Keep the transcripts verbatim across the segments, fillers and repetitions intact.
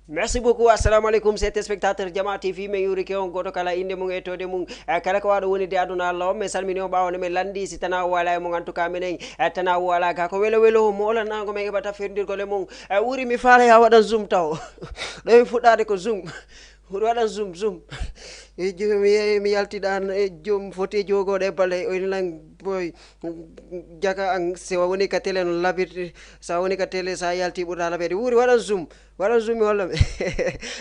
Merci beaucoup. Assalamu alaikum, c'est téléspectateur Jama T V. Min yurike on goto kala inde mum e tode mum. Eh, kala ko waɗo woni de aduna Allah on, min salmini on ɓawo nde min landi. Si tana o wala e mum, en tout cas minen, eh, tana o wala ga ko welo welo mo olanango min heɓata ferdirgol e mum. Eh, wuri mi faala ya waɗan zoom taw. Ɗo mi fuɗɗade ko zoom. Wuri waɗan zoom, zoom. E joom, mi yehi, mi yalti ɗan, e joom foti e jogoɗe bale, o ina lan boy. Jaka an, si a woni ka télé no labirte, sa woni ka télé, sa yalti ɓurɗa labede. Wuri waɗan zoom, waɗan zoom mi holla mi.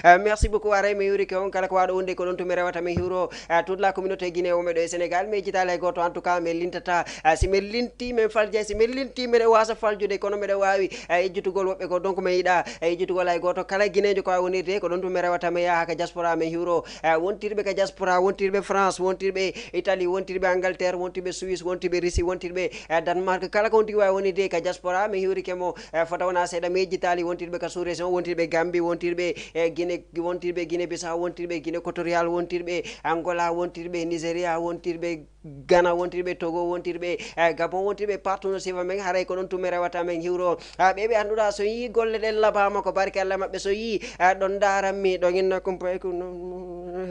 Ah, merci beaucoup, aray mi yurike on kala ko waɗo wonde ko ɗon to mi rewata mi hiwro. Ah, toute la communauté guinéen wonɓe ɗo e Sénégal, mi jitala e goto, en tout cas mi lintata. Ah, si mi linti, min faljay, si mi linti, miɗa wasa faljude, kono miɗa wawi, ah, ejjutugol woɓɓe ko, donc mi yiɗa, ah, ejjutugol hay goto. Kala guinejo ko a wonirde, ko ɗon to mi rewata mi yaha ka diaspora mi hiwro. Eh, wontirɓe ka diaspora, wontirɓe France, wontirɓe Italie, wontirɓe Angleterre, wontirɓe Suisse, wontirɓe Russie, wontirɓe, eh, Danemark, kala ko on tigi wawi wonirde ka diaspora, mi hiwrike mo, eh, fota wona seeɗa, mi yejjitali wontirɓe ka sous région, wontirɓe Gambie, wontirɓe, eh, Guinée, wontirɓe Guinée Bissau, wontirɓe Guinée équatoriale, wontirɓe Angola, wontirɓe Nigeria, wontirɓe Ghana, wontirɓe Togo, wontirɓe, eh, Gabon, wontirɓe partout no sifa men, haray ko ɗon tun mi rewata men hiwro. Ah, ɓe ɓe annduɗa so yii golle ɗen labama ko barke Allah maɓɓe, so yii, eh, ɗon ndaran mi, ɗon inna kumpay ko,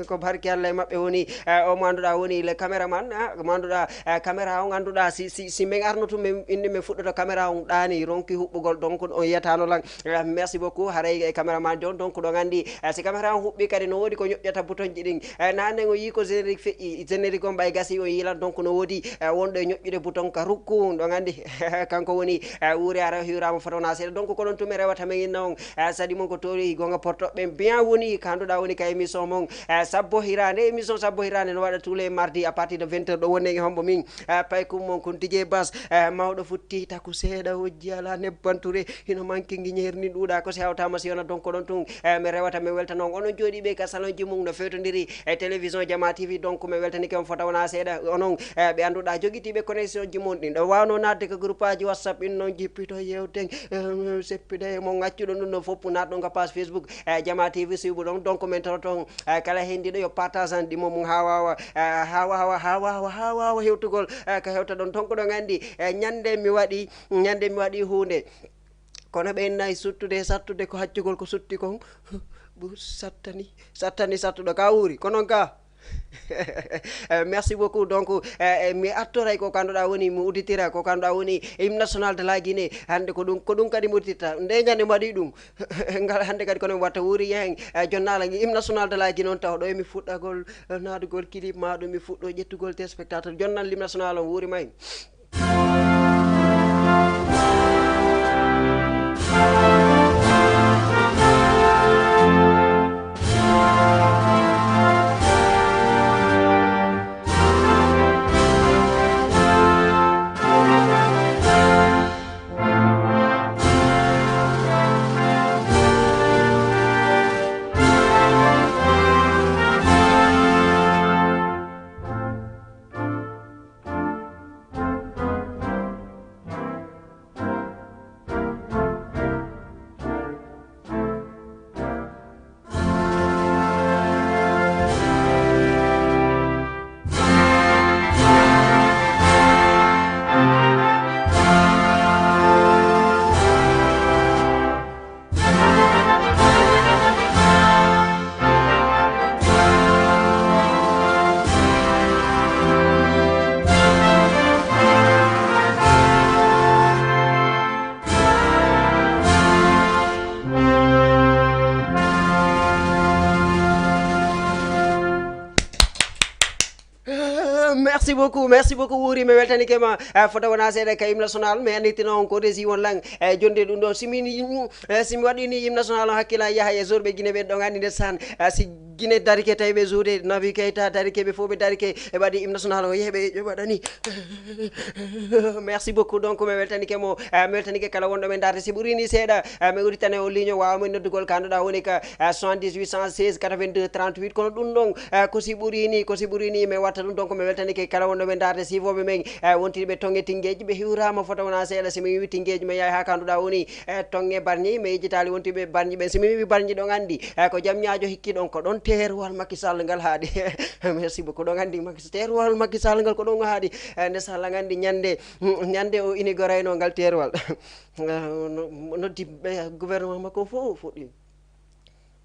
ko barke Allah e maɓɓe woni, eh, o mo annduɗa woni le caméraman, ah, mo annduɗa, eh, caméra on annduɗa si, si, si men arno tun men indi men fuɗɗoto caméra on ɗaani, ronki huɓɓugol, donc on yiyatano lan. Eh, merci beaucoup, haray e caméraman jon, donc ɗon anndi, eh, si caméra on huɓɓi kadi no woodi ko ñoƴƴata bouton ji ɗin. Eh, nanen o yii ko générique feƴƴi, générique on ɓay gasi o yiilan, donc no woodi, eh, wonɗo e ñoƴƴude bouton ka rukku, ɗon anndi kanko woni, eh, wuuri ara hiwrama fota wona seeɗa. Donc ko ɗon tun mi rewata men inna on, eh, saɗi mon ko tori gonga portoɓe ɓen bien woni ka annduɗa woni ka émission mon, eh, sabbo hirande, émission sabbo hirande no waɗa tous les mardis à partir de vingt heures ɗo wonnen e hombo min, eh, paykum mon kun D J Bass, eh, mawɗo futti taku seeɗa hojji ala nebbanture. Hino manque ngiñeeri ndi ɗuuɗa ko si hawtama si wona donc ɗon tun, eh, mi rewata mi weltana on. Onon jooɗiiɓe ka salon ji mum no fewtodiri e télévision Jama T V, donc mi weltanike on fota wona seeɗa. Onon, eh, ɓe annduɗa jogitiiɓe connexion ji mum ɗin ɗo wawno naatde ka groupe aji WhatsApp ɗin non jippito yewten, eh, seppida e mon accuɗon ɗum ɗon fof naatɗon ka page Facebook, eh, Jama T V suibu ɗon. Donc min toroton, eh, kala hendiɗo yo partage an ɗimo mum ha wawa, eh, ha wawa, ha wawa, ha wawa hewtugol, eh, ka hewta ɗon. Donc ɗon anndi, eh, ñande mi waɗi, ñande mi waɗi hunde. Kono ɓen nayi suttude e sattude ko haccugol ko sutti kon. Ɓur sattani, sattani sattuɗo ka wuuri. Ko non ka? Eh, merci beaucoup. Donc, eh, eh, mi artoray ko kanduɗa woni, mi udditira ko kanduɗa woni hymne national de la Guinée. Hande ko ɗum, ko ɗum kadi mi udditirta. Nde ñande mi waɗi ɗum. Ngal hande kadi kono mi watta wuuri yehen, eh, jonnala hymne national de la Guinée on taw ɗo emi fuɗɗagol, eh, naadugol clip ma ɗum mi fuɗɗo ƴettugol téléspectateur. Jonnan hymne national on wuuri may. Eh, merci beaucoup, merci beaucoup, Wuuri, mi weltanike ma. Eh, fota wona seeɗa ka hymne national, mi annitina on ko resi won lan. Eh, jonde ɗum ɗo, si mi, eh, si mi waɗi ni hymne national on, hakkila yaha e zorɓe Guinée ɓen ɗon anndi nde san. Eh, si Guinée darike tawi ɓe zuude, Nabi Keita darike, ɓe fof ɓe darike, ɓe waɗi hymne national o, yehe ɓe, ɓe waɗani. Merci beaucoup. Donc, mi weltanike mo, eh, mi weltanike kala wonɗo men darde. Si ɓuri ni seeɗa, eh, mi udditane o ligne, wawa min noddugol ka annduɗa woni ka, eh, soixante-dix-huit cent seize quatre-vingt-deux trente-huit. Kono ɗum ɗon, eh, ko si ɓuri ni, ko si ɓuri ni, mi watta ɗum. Donc, mi weltanike kala wonɗo men darde. Sifoɓe men, eh, wontirɓe tonge tingeji, ɓe hiwrama fota wona seeɗa. Si mi wiwi tingeji, mi yahi ha ka annduɗa woni, eh, tonge barñi, mi yejjitali wontirɓe barñi ɓen. Si mi wiwi barñi ɗon anndi, eh, ko jam ñaajo hikki ɗon, ko ɗon Teerwal Macky Sall ngal haaɗi. Merci beaucoup. Ɗon anndi Macky, teerwal Macky Sall ngal ko ɗon haaɗi. Eh, nde Sall anndi ñande, ñande o inigorayno ngal teerwal. Eh, no-, noddi, eh, gouvernement makko fof fuɗɗi.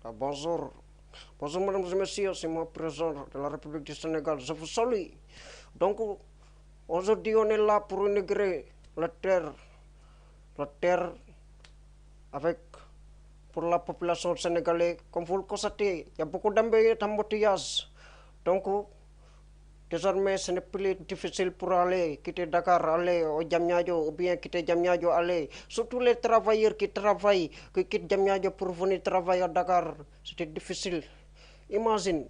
Ah, bonjour. Bonjour, mesdames et messieurs, c'est moi, président de la République du Sénégal. Je vous salue. Donc, aujourd'hui, on est là pour inaugurer la terre, la terre avec, pour la population sénégalaise. Comme vous le constatez, il y a beaucoup d'embouteilles, d'embouteillages. Donc, désormais, ce n'est plus difficile pour aller quitter Dakar, aller au Diamniadio, ou bien quitter Diamniadio, aller. Surtout les travailleurs qui travaillent, qui quittent Diamniadio pour venir travailler à Dakar, c'était difficile. Imagine,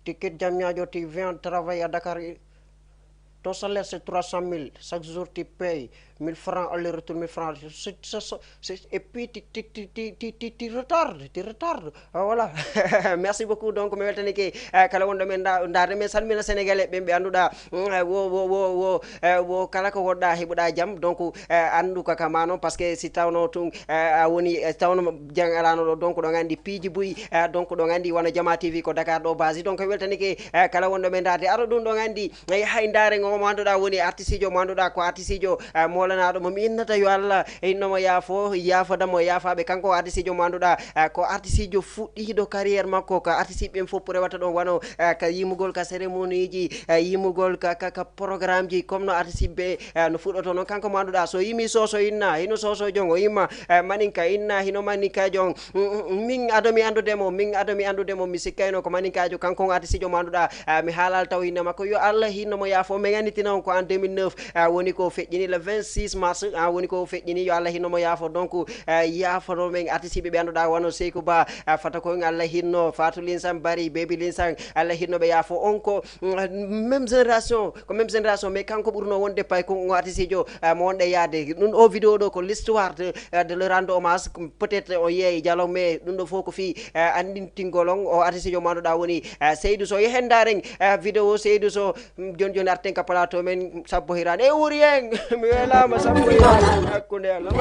tu quittes Diamniadio, tu viens travailler à Dakar, ton salaire c'est trois cent mille, chaque jour tu payes mille francs, aller-retour mille francs. C'est, c'est, c'est, c'est, et puis tu, tu, tu, tu, tu, tu, tu retardes, tu retardes. Ah, voilà. Merci beaucoup. Donc, mi weltanike, eh, kala wonɗo men nda-, ndaarde men, salmina Sénégalais ɓen ɓe annduɗa, mm, eh, wo, wo, wo, wo, eh, wo kala ko woɗɗa heɓuɗa jam. Donc, eh, anndu ka, ka ma noon, parce que si tawno tun, eh, a woni, eh, tawno jang alano ɗo, donc ɗon anndi piiji buy, eh, donc ɗon anndi wano Jama T V ko Dakar ɗo basi. Donc, mi weltanike, eh, kala wonɗo men ndaarde. Aro ɗum ɗon anndi, eh, hay ndaare ngo mo annduɗa woni artisijo mo annduɗa ko artisijo, eh, molanaɗo mo mi innata yo Allah inno mo yaafo, yaafoda mo yaafaɓe. Kanko o artisijo mo annduɗa, eh, ko artisijo fuɗɗiɗo carrière makko, ko artisiɓe ɓen fof rewata ɗon wano, eh, ka yimugol ka cérémonie ji, eh, yimugol ka, ka, ka programme ji, comme no artisiɓe, eh, no fuɗɗoto noon. Kanko mo annduɗa so yimi soso inna, hino soso jongo imma, eh, maninka inna, hino maninka jon. Mm, mm, mm, min ado mi anndude mo, min ado mi anndude mo, mi sikkayno ko maninkaajo, kanko on artisijo mo annduɗa, ah, mi haalal taw innde makko. Yo Allah hinno mo yaafo. Min annitina on ko en deux mille neuf, ah, woni ko feƴƴini le vingt-six mars, ah, woni ko feƴƴini. Yo Allah hinno mo yaafo. Donc, ah, yaafono men artisiɓe ɓe annduɗa wano Seykou Ba, ah, fata ko en Allah hinno, Fatou Linsan Bari, Baby Linsan, Allah hinno ɓe yaafo. On ko, mm, même génération, ko même génération, mais kanko ɓurno wonde pay ko on artisijo, ah, mo wonɗe yaade. Ɗum o vidéo ɗo ko l'histoire de, eh, de le rendre hommage, peut-être on yeeyi dialogue, mais ɗum ɗo fof ko fii, eh, anndintingol on o artisijo mo annduɗa woni, eh, Seydou Sow. Yehen ndaaren, eh, vidéo Seydou Sow, mm, jooni jooni arten ka plateau men, sabbo hiraani. E wuuri en, mi welaama sabbo hiraani hakkunde Allah.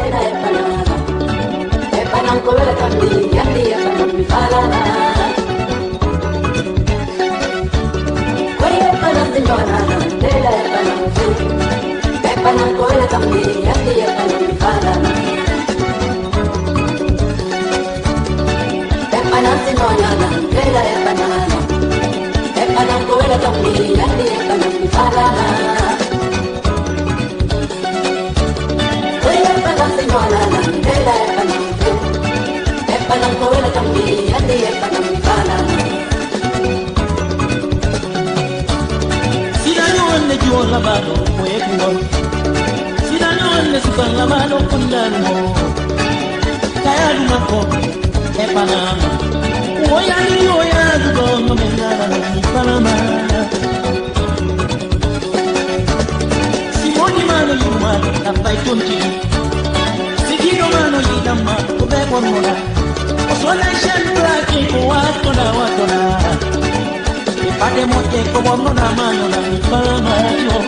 Siɗaano wonde jiwo laɓaaɗo ko e kuwol. Siɗaano wonde sukan laɓaaɗo ko ndaanmo. Kayaadu makko e Panama. O yaali o yaadu ɗo no ɓe ngarano mi Panama. Si moƴƴi ma no yiɗuma, ɗaɓɓay tonti. Si giɗo ma no yiɗamma, ko ɓe ɓornoɗa. O sonan shen blaki ko wattoɗa, wattoɗa. E paɗe moƴƴe ko ɓornoɗa, manoɗa, mi faamaaki o.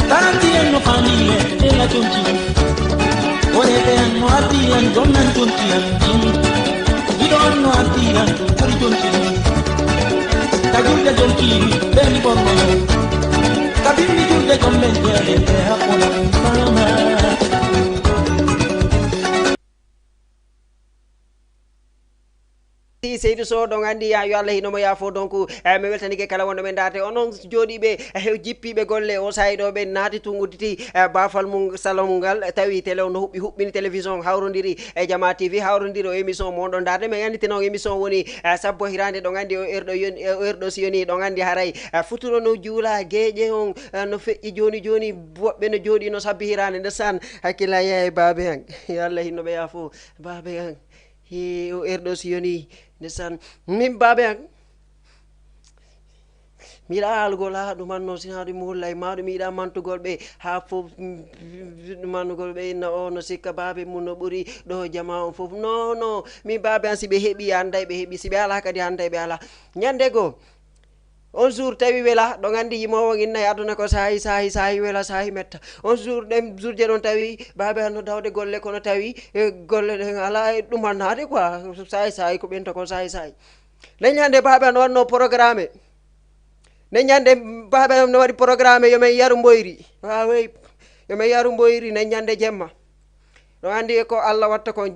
Taranti en no faami en, ela jonti. Horeeɓe an no addi an, jonnan jonti an. Giɗo an no addi an, kadi jonti. Ka julde jonti, ɓe mi ɓornoyo. Ka bimmi julde jom ɓen jeeɗe, ɓe hakkona mi faama. Si Seydou Sow, ɗon anndi, ya, yo Allah hino mo yaafo. Donc, eh, mi weltanike kala wonɗo men ndaarte. Onon jooɗiiɓe, eh, jippiiɓe golle, o saa'i ɗo ɓe naati tun udditi, eh, baafal mum, salon mum ngal, eh, tawi télé on no huɓɓi, huɓɓini télévision, hawrondiri e Jama T V, hawrondiri o émission mo on ɗon ndaarte. Men annditino on émission woni, eh, Sabbo Hiraande, ɗon anndi o heure ɗo yon-, o heure ɗo si yoni, ɗon anndi haray, eh, futuro no juula, geeƴe on, eh, no feƴƴi jooni jooni, woɓɓe no jooɗii no sabbi hiraande. Ndesan, hakkilla yeeya e baabe an. Yo Allah hino ɓe yaafo, baabe an. He, o heure ɗo si yoni, ndesan, min baabe an, mi yiɗa haalugol haa ɗum anno, si haa ɗum hollay ma ɗum, mi yiɗa mantugol ɓe haa fof, mm, ɗum annugol ɓe inna o no sikka baabe mum no ɓuri ɗo jama on fof. Non, non, min baabe an, si ɓe heɓi, annday ɓe heɓi, si ɓe alaa kadi, annday ɓe alaa. Ñande goo, On jour tawi wela, ɗon anndi yimoowo on inna e aduna ko saahi, saahi, saahi wela, saahi metta. On jour, ɗen jour je ɗon tawi, baabe an no dawde golle, kono tawi, e golle ɗen alaa e ɗum annaade quoi. Saahi, saahi ko ɓenta kon saahi, saahi. Nden ñande baabe an no wanno programme. Nden ñande baabe an no waɗi programme yo men yaru mboyri. Waawey, yo men yaru mboyri nden ñande jemma. Ɗo anndi ko Allah watta kon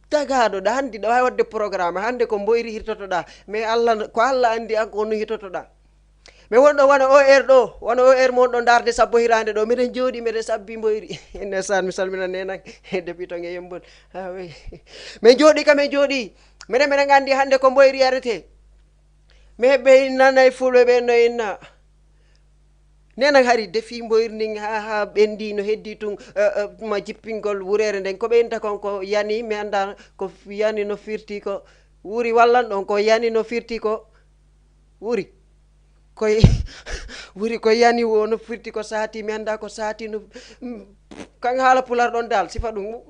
tagaaɗo ɗa anndi ɗa waawi waɗde programme hannde ko mboyri hirtotoɗa. Mais Allah, ko Allah anndi an ko no hirtotoɗa. Mais wonɗo wona o heure ɗo, wona o heure mon ɗo ndaarde sabbo hiraande ɗo, miɗen jooɗi, miɗen sabbi mboyri. Ndeysaan, mi salmina nenan, depuis ton e Yembol. Ah, oui. Min jooɗi ka min jooɗi. Miɗen, miɗen anndi hannde ko mboyri yarete. Mais ɓe nanay fulɓe ɓe no inna. Nenan hari defi mboyri ndin ha, ha ɓendi no heddi tun, eh, eh, ma jippingol wureere nden. Ko ɓe inta kon ko yani, mi annda ko f-, yani no firti ko wuri wallan ɗon, ko yani no firti ko wuri. Koy, wuri ko yani wo no firti ko saati, mi annda ko saati no, mm, kan haala pular ɗon dal, sifa ɗum.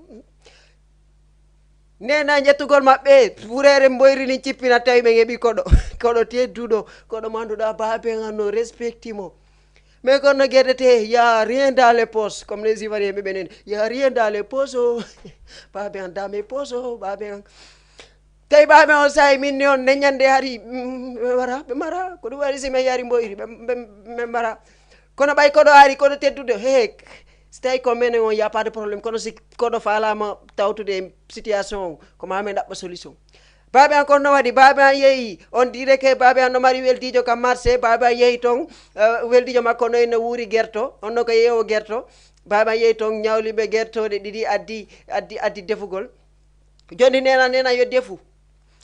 Nena ƴettugol maɓɓe, wureere mboyri nin cippina tawi ɓe ngeɓi koɗo. Koɗo tedduɗo, koɗo manduɗa baabe an no respecti mo. Mais kono gueɗete, y a rien dans les poches, comme les Ivoiriens ɓe ɓenen, y a rien dans les poches, oh. Baabe an dans mes poches, oh, baabe an. Tawi baabe on sahi min ni on ne ñande hari, mm, ɓe mara, ɓe mara, ko ɗum waɗi si min yari mboyri, ɓe, ɓe, ɓe mara. Kono ɓay koɗo ari, koɗo teddude, he, si tawi ko menen on, y a pas de problème. Kono si koɗo faalama tawtude e situation on, ko ma men ɗaɓɓa solution. Baabe an kon no waɗi, baabe an yehi, on dirait que baabe an no mari weldiijo ka marché, baabe an yehi ton, eh, weldiijo makko no ene wuuri gerto, on no ko yeewo gerto. Baabe an yehi ton, ñawli ɓe gertooɗe ɗiɗi, addi, addi, addi defugol. Joni nena, nena yo defu.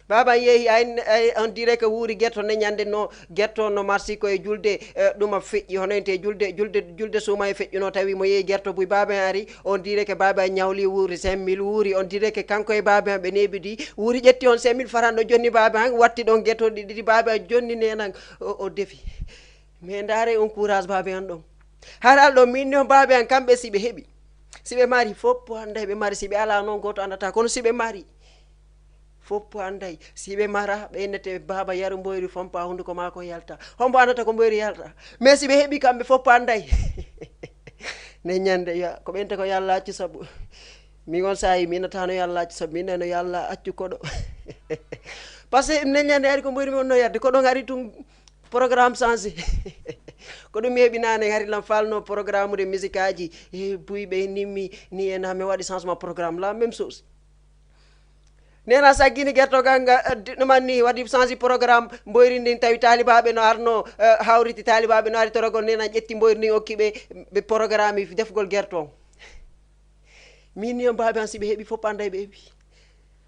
Baabe an yehi, ay, ay, on dirait que wuuri gerto ne ñande no, gerto no marsi ko e julde, eh, ɗuma feƴƴi, hono ente julde, julde, julde suuma e feƴƴuno, tawi mo yehi gerto buy. Baabe an ari, on dirait que baabe an ñawli wuuri cinq mille, wuuri, on dirait que kanko e baabe an ɓe neeɓidi, wuuri ƴetti on cinq mille francs ɗo, jonni baabe an watti ɗon gertoɗi ɗiɗi, baabe an jonni nenan o, o defi. Mais ndaare on courage baabe an ɗon. Haral ɗo min non baabe an kamɓe si ɓe heɓi. Si ɓe mari, foppo annday ɓe mari, si ɓe alaa noon gooto anndata, kono si ɓe mari, foppo annday. Si ɓe mara, ɓe innete baaba yaru mboyri fompa hunnduko maa ko yalta. Hombo anndata ko mboyri yalta. Mais si ɓe heɓi kamɓe foppo annday. Ne ñande ya, ko ɓente ko Yalla accu sabu. Min on saayi, mi innata no Yalla accu sabu, min no Yalla accu koɗo. Parce que ne ñande ari ko mboyri mi wonno yadde, koɗo ngari tun programme changé. Ko ɗum mi heɓi nane, hari lan falno programme de musique aji, e buy ɓe nimmi, ni en ha mi waɗi changement programme, la même chose. Nena saggini gertogal ngal, eh, di-, ɗuman ni waɗi change programme, mboyri ndin tawi taalibaɓe no arno, eh, hawriti taalibaɓe no ari torogol, nena ƴetti mboyri ndin okki ɓe, ɓe programme defgol gerto on. Min ni on baabi an si ɓe heɓi fof anday ɓe heɓi.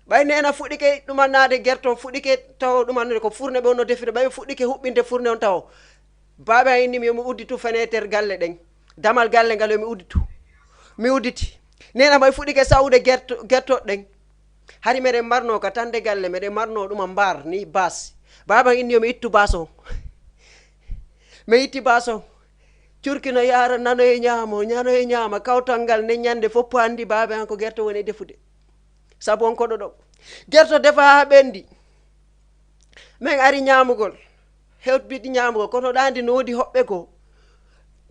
Ɓay nena fuɗɗike ɗumannaade gerto on, fuɗɗike taw ɗumannude ko furne ɓe wonno defirde, ɓay ɓe fuɗɗike huɓɓinde furne on taw. Baabi an inni mi yo mi udditu fenêtre galle ɗen, damal galle ngal yo mi udditu. Mi udditi. Nena ɓay fuɗɗike sa'ude gerto, gertoɗe ɗen. Hari meɗen marno ka tande galle, meɗen marno ɗuma mbar ni bas. Baabi an inni yo mi ittu bas on. Mi itti bas on. Curki no yaara nano e ñaamo, ñano e ñaama, kawtal ngal ne ñande fof anndi baabi an ko gerto woni e defude. Sabu on koɗo ɗo. Gerto defa haa ɓendi. Min ari ñaamugol. Hewtbiti ñaamugol, kono ɗa anndi no woodi hoɓɓe goo.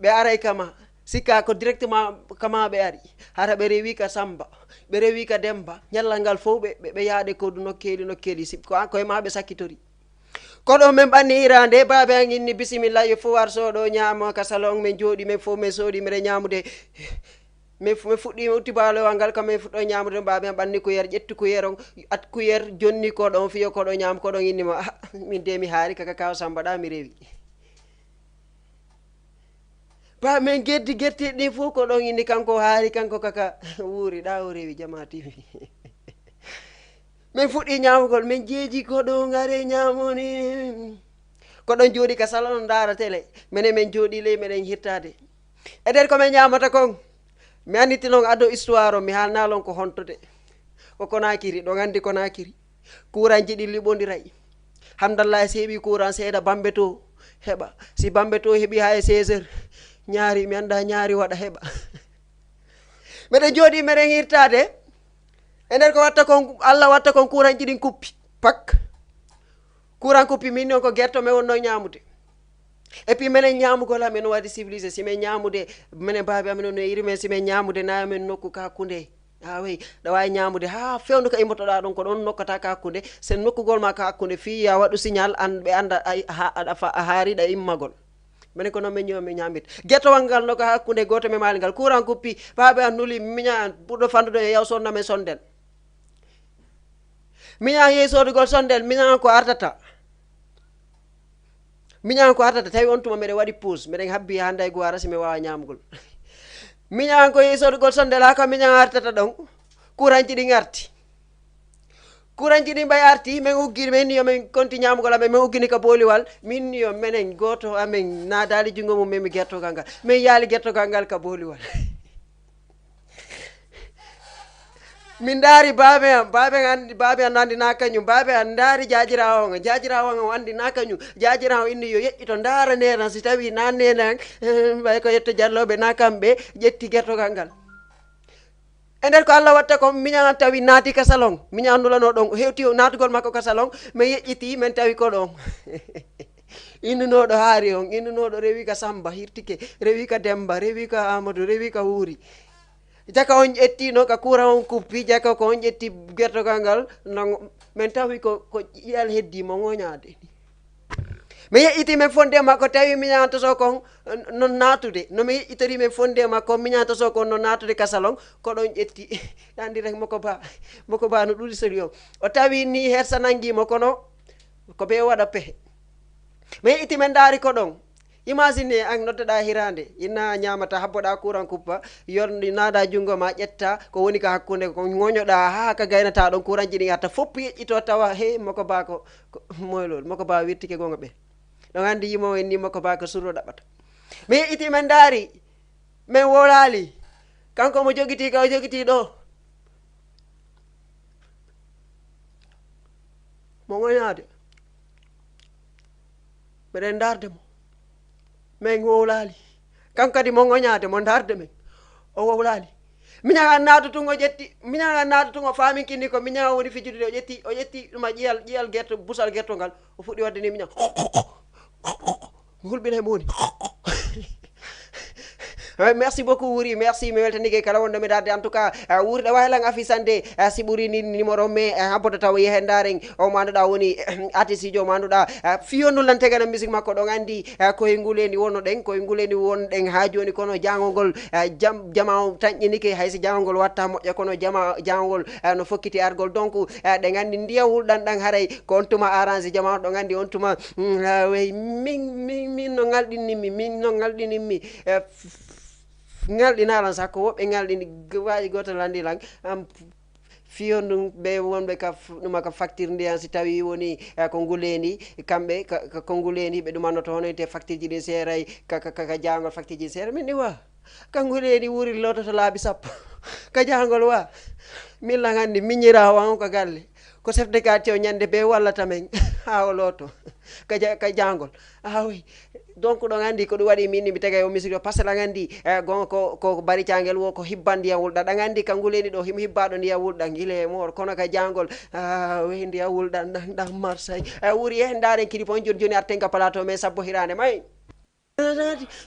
Ɓe aray kama. Sikka ko directement kama ɓe ari. Hara ɓe rewi ka Samba. Ɓe rewi ka Demba. Ñallal ngal fof ɓe, ɓe, ɓe yaade kodu nokkeeli, nokkeeli. Si, ko an, ko e ma ɓe sakkitori. Koɗo men ɓanni hiraande, baabe an inni bisimilla, yo fof war sooɗo ñaamo ka salon, men jooɗi, men fof men soodi, meɗen ñaamude. Men fu-, men fuɗɗi, men utti baalowal ngal, kam men fuɗɗo ñaamude, baabe an ɓanni kuyer, ƴetti kuyer on, at kuyer, jonni koɗo on, fiyo koɗo ñaam, koɗo inni mo, "Ah, min de mi haari, kaka kaw Samba ɗa mi rewi." Ba men geddi gertiiɗi ɗin fof ko ɗon inni kanko haari, kanko kaka wuuri ɗa o rewi jama tiwi. Min fuɗɗi ñaamugol, min jeeji ko ɗo ngare ñaamoni. Ko ɗon jooɗi ka salon ndaara télé. Menen min jooɗi ley meɗen hirtaade. E nder ko min ñaamata kon, mi annditi non ado histoire o, mi haalnaa lon ko honto de. Ko Konakiri, ɗon anndi Konakiri. Kuuranji ɗi liɓondiray. Hamdallahi si heɓi kuuran seeɗa Bambe to heɓa. Si Bambe to heɓi haa e seize heures, ñaari, mi annda ñaari waɗa heɓa. Meɗen jooɗi, meɗen hirtaade. E nder ko watta kon, Allah watta kon kuuranji ɗin kuppi. Pak. Kuuran kuppi, min non ko gerto men wonno ñaamude. Et puis menen ñaamugol amen no waɗi civilisé, si men ñaamude, menen baabi amen no iri men, si men ñaamude na men nokku ka hakkunde. A wey, ɗa waawi ñaamude haa fewndo ka immotoɗaa ɗon, ko ɗon nokkata ka hakkunde. Sen nokkugol ma ka hakkunde, fii ya waɗu signal, an ɓe annda a, ha, aɗa fa-, a haariɗa immagol. Menen ko non men ñoo men ñaamit. Getowal ngal no ka hakkunde gooto men maali ngal. Courant kuppi, baabi an nuli, miña an, ɓurɗo fandude e yaw sonna men sonden. Miña an yehi soodugol sonden, miña an ko artata. Miña an ko artata, tawi on tuma meɗen waɗi puus, meɗen habbi hannde e guwara si mi waawa ñaamgol. Miña an ko yehi soodugol sonde laa ka miña an artata ɗon. Kuranji ɗin arti. Kuranji ɗin ɓay arti, men uggi, men ni yo men konti ñaamgol amen, men uggini ka booliwal. Min ni yo menen gooto amen naadaali junngo mum, men mi gertogal ngal. Men yaali gertogal ngal ka booliwal. Min ndaari baabe am, baabe am anndi, baabe am anndi naa kañum, baabe am ndaari jaajiraawo on, jaajiraawo on anndi naa kañum, jaajiraawo inni yo yeƴƴito ndaara neenan, si tawi naa neenan, eh, ɓay ko yetto jallooɓe naa kamɓe ƴetti gertogal ngal. E nder ko Allah watta kon, miñan an tawi naati ka salon, miñan an nulanoo ɗon, o hewti naatugol makko ka salon, men yeƴƴiti, men tawi ko ɗon. Innunooɗo haari on, innunooɗo rewi ka Samba, hirtike, rewi ka Demba, rewi ka Amadou, rewi ka Wuuri. Jaka on ƴetti no ka kuran on kuppi, jaka ko on ƴetti gertogal ngal, no men tawi ko, ko ƴiyal heddi mo ŋoñaade. Mi yeƴƴiti men fonde makko, tawi miñan toso kon non naatude. No mi yeƴƴitori men fonde makko, miñan toso kon non naatude ka salon, ko ɗon ƴetti. Anndi rek moko ba, moko ba no ɗuɗi solution. O tawi ni hersa nangi mo, kono ko be waɗa pehe. Mi yeƴƴiti men ndaari ko ɗon. Imagine an noddeɗaa hiraande, ina ñaamata, habboɗaa kuran kuppa, yon naada junngo ma ƴetta, ko woni ka hakkunde, ko ŋoñoɗaa haa ka gaynataa ɗon, kuranji ɗin arta, fof yeƴƴito tawa, he, moko ba ko, ko, moylol, moko ba wirtike gonga ɓe. Ɗon anndi yimo en ni moko ba ko surro ɗaɓɓata. Mi yeƴƴiti men ndaari, men wowlaali. Kanko mo jogitii ka o jogitii ɗo. Mo ŋoñaade. Meɗen ndaarde mo. Men wowlaali. Kanko kadi mo ŋoñaade, mo ndaarde men. O wowlaali. Miñan an naatu tun o ƴetti, miñan an naatu tun o faaminkinni ko miñan o woni fijude, o ƴetti, o ƴetti ɗuma ƴiyal, ƴiyal gerto, busal gertogal. O fuɗɗi waɗde ni miñan. Hulɓina e mo woni. Eh, merci beaucoup, Wuri. Merci, mi weltanike kala wonɗo mi darde. En tout cas, eh, Wuri, ɗa waawi lan affichande, eh, si ɓuri ni numéro, mais, eh, habboto tawa yehe ndaren. O manduɗa woni, eh, artiste jo manduɗa, eh, fiyo ndu lan tegana musique makko ɗon anndi, eh, koye ngulendi wonno ɗen, koye ngulendi won ɗen haa jooni, kono jangol ngol, eh, jam-, jama o tanƴinike, hay si jangol ngol watta moƴƴa, kono jama, jangol ngol, eh, no fokkiti argol. Donc, eh, ɗen anndi ndiya wulɗan ɗan haray ko on tuma arrange jama on, ɗon anndi on tuma, mm, ah, wey, min, min, min no ngalɗinimmi, min no ngalɗinimmi, eh, f-, f-, ngalɗinaa lan, sakko woɓɓe ngalɗini, g-, waaji gooto lanndi lan, am, fiyo ndun ɓe wonɓe ka f-, ɗuma ka facture ndiyan, si tawi woni, eh, ko nguleendi, kamɓe ka, ka, ko nguleendi, ɓe ɗumannoto hono ite facture ji ɗin seeray, ka, ka, ka, ka jaangol facture ji seeray, min ɗi wa. Ka nguleendi Wuri loototo laabi sappo. Ka jaangol wa. Min lan anndi, miñiraa wan on ka galle. Ko chef de quartier o ñande be wallata men haa o looto. Ka ja-, ka jaangol. Ah oui. Donc, ɗon anndi ko ɗum waɗi min mi tegay o misiri o, parce que ɗan anndi, eh, gon ko, ko bari cangel wo ko hibban ndiyan wulɗan. Ɗan anndi ka nguleendi ɗo, himo hibba ɗo ndiyan wulɗan, ngile e moor, kono ka jaangol, ah, wey ndiyan wulɗan, ɗan, ɗan Marseille. Eh, Wuri, eh, ndaaren clip on joni joni arten ka plateau, mais sabbo hiraande may.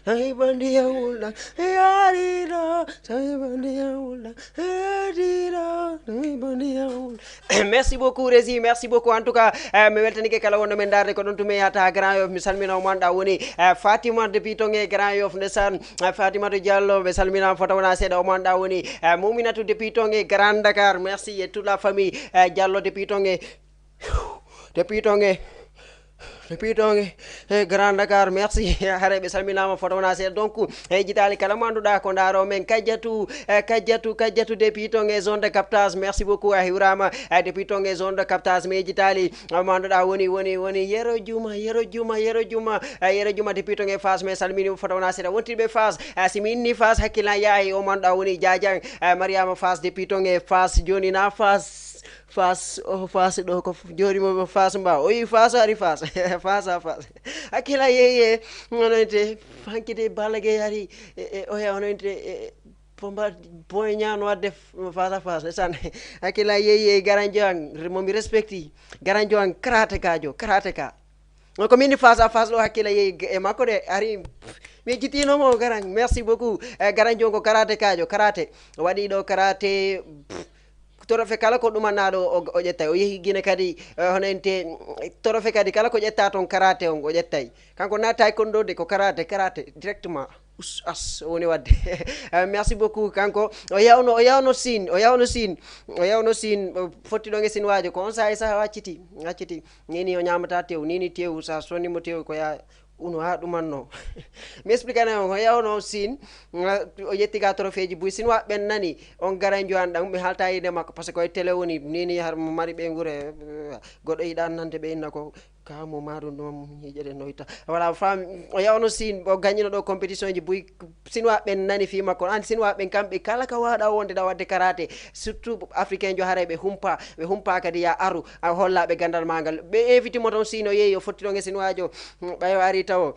Tawi bandiya wulɗan, yaari ɗo, tawi bandiya wulɗan, heedi ɗo, tawi bandiya wulɗan. Merci beaucoup, Régie, merci beaucoup. En tout cas, eh, mi weltanike kala wonɗo men ndaarde ko ɗon tuma yahata Grand Yoff. Mi salmina o manɗa woni, eh, Fatima depuis Tonge Grand Yoff, ndesan, eh, Fatimata Diallo, mi salmina fota wona seeɗa o manɗa woni, eh, Mouminatou depuis Tonge Grand Dakar. Merci et toute la famille, eh, Diallo depuis Tonge. Depuis Tonge. Depuis Tonge. Eh, Grand Dakar, merci. Hare ɓe salminaama, fota wona seeɗa. Donc, eh, jitaali kala mo annduɗaa ko ndaaro men. Kajjatu, eh, Kajjatu, Kajjatu depuis Tonge, zone de captage. Merci beaucoup, a hiwraama, eh, depuis Tonge, zone de captage. Mais jitaali, eh, mo annduɗaa woni, woni, woni Yero Juma, Yero Juma, Yero Juma, eh, Yero Juma depuis Tonge Fass. Mais salmini fota wona seeɗa. Wontirɓe Fass, eh, si mi inni Fass, hakkillan yahi o mo annduɗaa woni Jaajan, eh, Mariama Fass depuis Tonge Fass. Jooni na Fass. Fass, o Fass ɗo ko f-, jooɗi mo Fass mba. O yi Fass ari Fass. Fass a Fass. Hakkila yeye, onoyte, hankite Balla Gaye ari, e, e, oya onoyte, e, Bomba-, Boy Niang no wadde f-, face à face, ndesan. Hakkila yeye, garanjo an, mo mi respecti. Garanjo an, karateka jo, karateka. Ko min face à face ɗo hakkille yehi e makko de, ari mi jitino mo garan. Merci beaucoup. Eh, garan jongo karate kajo, karate. O waɗi ɗo karate, pff, torofe kala ko ɗumannaɗo o, o ƴettay. O yehi Gine kadi, eh, hono ente, torofe kadi kala ko ƴetta toon karate on o ƴettay. Kanko na taekwondo de, ko karate, karate directement. Us, as, o woni wadde. Eh, merci beaucoup. Kanko, o yawno, o yawno Sine, o yawno Sine, o yawno Sine, o fotti ɗon e Sinwaajo. Ko on saha e saha o acciti, acciti. Nini o ñamata tew, nini tew, sa sonni mo tew, ko ya unu ha ɗumanno. Mi explique na on, o yawno Sine, eh, o ƴetti ga trophée ji buy. Sinwaa ɓen nani, on garan jowan ɗan, mi halta inde makko, parce que ko e télé woni, nini har mo mari ɓe ngure, eh, goɗɗo yiɗa nande ɓe inna ko, ka mo maru ɗum, yiƴere noyta. Voilà, fam, o yawno Sine, o gañino ɗo compétition ji buy, Sinwaa ɓen nani fi makko. An Sinwaa ɓen kamɓe kala ka waɗa wonde ɗa wadde karate, surtout africain jo haray ɓe humpa, ɓe humpa kadi ya aru, a holla ɓe gandal ma ngal. Ɓe invite mo toon Sine o yehi, o fotti ɗon e Sinwaajo. Hmm, ɓay o ari tawo.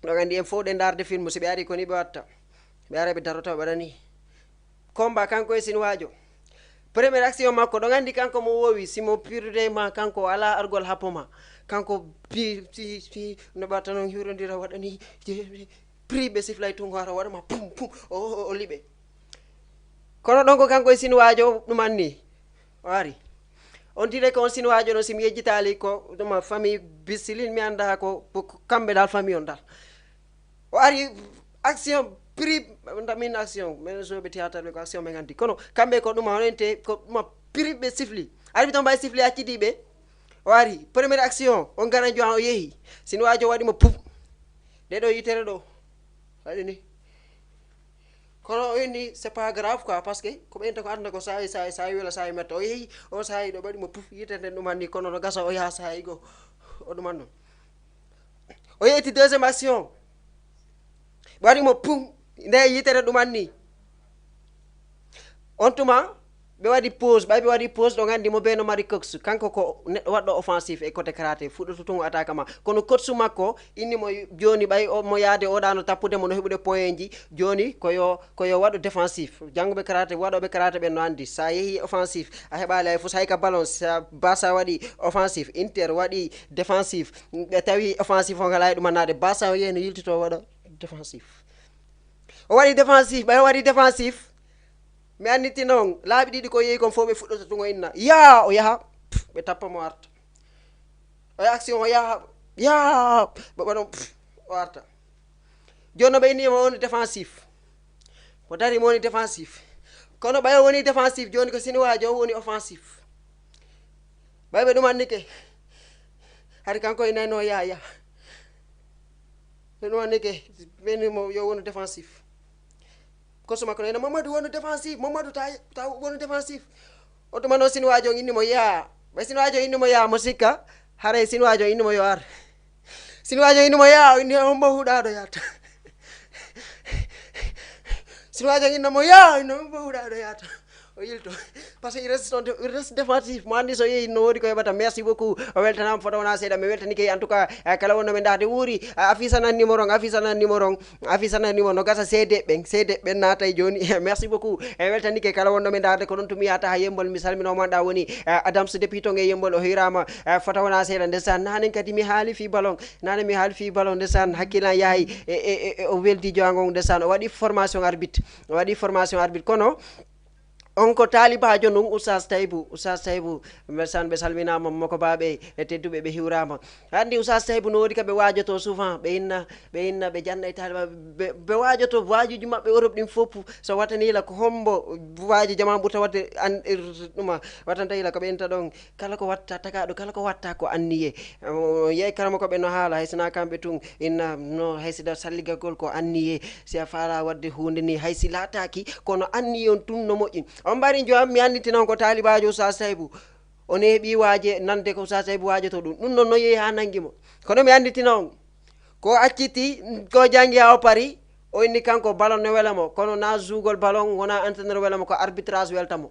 Ɗon andi en fof ɗe darde film, si ɓe ari ko ni ɓe watta. Ɓe ara ɓe daro taw ɓe waɗani. Combat kanko e Sinwaajo. Première action makko, ɗon andi kanko mo wowi, si mo pirde ma, kanko o ala argol happo ma. Kanko pi, pi, pi, no ɓatta noon hiwrondira waɗani, prix ɓe siflay tungo ara waɗa ma pum, pum, o, o, o liɓe. Kono ɗon ko kanko e Sinwaajo ɗum anni. O ari. On dirait que on Sinwaajo no si mi yejjitaali ko ɗum famille Bisilin mi annda ko, ko, ko kamɓe dal famille on dal. O ari action prix, min action, min joueɓe théâtre ɓe ko action min anndi. Kono kamɓe ko ɗum honente, ko ɗum prix ɓe sifli. Ari ton mbay sifli accidi ɓe. O ari, première action, on gara johan o yehi. Sinwaajo waɗi mo pum. Ɗe ɗo yitere ɗo. Waɗi ni. Kono o inni, c'est pas grave quoi, parce que ko ɓen tan ko aduna ko saayi, saayi, saayi wela, saayi metta. O yehi, o saayi ɗo ɓaɗi mo puf, yite nden ɗuman ni, kono no gasa o yaha saayi go, o ɗuman non. O yetti deuxième action. Ɓaɗi mo pum, nde yitere ɗuman ni. On tuma, ɓe waɗi pause, ɓay ɓe waɗi pause, ɗo gandi mo be no mari coach. Kanko ko neɗɗo waɗɗo offensif e côté karaté, fuɗɗoto tun o attaque ma. Kono coach makko, inni mo jooni ɓay o, mo yaade o ɗano tappude mo no heɓude point ji. Jooni ko yo, ko yo waɗu défensif. Jannguɓe karaté, waɗoɓe karaté ɓen no andi. Sa yehi offensif, a heɓali hay fus hay ka ballon, sa Barça waɗi offensif, Inter waɗi défensif. Ɓe tawi offensif o ngala e ɗum annade. Barça o yehi no yiltito waɗa défensif. O waɗi défensif, ɓay o waɗi défensif. Mi annditi noon, laabi ɗiɗi ko yehi kon fof ɓe fuɗɗoto tun o inna. Yaa, o yaha, pff, ɓe tappa mo arta. O yaha action, o yaha, yaa, ɓe ɓaɗon, pff, o arta. Jooni no ɓe inni mo woni défensif. Ko dari mo woni défensif. Kono ɓay o woni défensif, jooni ko Sinwaajo o woni offensif. Ɓay ɓe ɗum annike. Hari kanko e nayno yaa, yaa. Ɓe ɗum annike, ɓe ni mo yo wonu défensif. Coach makko no ina Mamadou wonu défensif, Mamadou ta, ta wonu défensif. O tuma noon Sinwaajo on inni mo yaa. Ɓay Sinwaajo inni mo yaa, mo sikka, haray Sinwaajo inni mo yo ar. Sinwaajo inni mo yaa, o inni hombo huɗaɗo yaata. Sinwaajo inni mo yaa, o inni hombo huɗaɗo yaata. O yilto. Parce que il reste, il reste défensif. Mo anndi so yehi no woodi ko heɓata. Merci beaucoup. O weltanaama foto wona seeɗa. Mi weltanike en tout cas, eh, kala wonno men dahde wuuri. Eh, affiche anan numéro on, affiche anan numéro on. Affiche anan numéro no gasa seede ɓen, seede ɓen naatay jooni. Merci beaucoup. E weltanike kala wonno men dahde ko ɗon tumi yata ha yembol. Mi salmino mo anɗa woni, eh, Adams depuis ton e yembol o hirama. Eh, foto wona seeɗa ndesan. Nanen kadi mi haali fi ballon. Nanen mi haali fi ballon ndesan. Hakkilan yahay. E, e, e, e, o weldi joango ndesan. O waɗi formation arbitre. O waɗi formation arbitre. Kono, on ko taalibaajo ndun Oustaz Taybou, Oustaz Taybou, mbesan ɓe salminaama, moko baaɓe e tedduɓe ɓe hiwraama. Anndi Oustaz Taybou no woodi ka ɓe waajoto souvent, ɓe inna, ɓe inna, ɓe janna e taaliba, ɓe, ɓe waajoto waajuuji maɓɓe Europe ɗin fof, so watani la ko hombo waaji jamaa ɓurta waɗde an, er, ɗuma, watanta la ko ɓe inta ɗon, kala ko watta tagaaɗo, kala ko watta ko anniye. O yeey karamoko ɓe no haala, hay sina kamɓe tun, inna no hay sida salligagol ko anniye, si a faala waɗde huunde ni, hay si laataaki, kono anniye on tun no moƴƴi. On mbari jo am, mi annditi noon ko taalibaajo Oustaz Taybou. O neeɓi waaje nande ko Oustaz Taybou waajoto ɗum. Ɗum noon no yehi haa nanngi mo. Kono mi annditi noon, ko acciti, ko janngi haa o pari, o inni kanko ballon no wela mo. Kono na juugol ballon, wona entraîneur wela mo, ko arbitrage welta mo.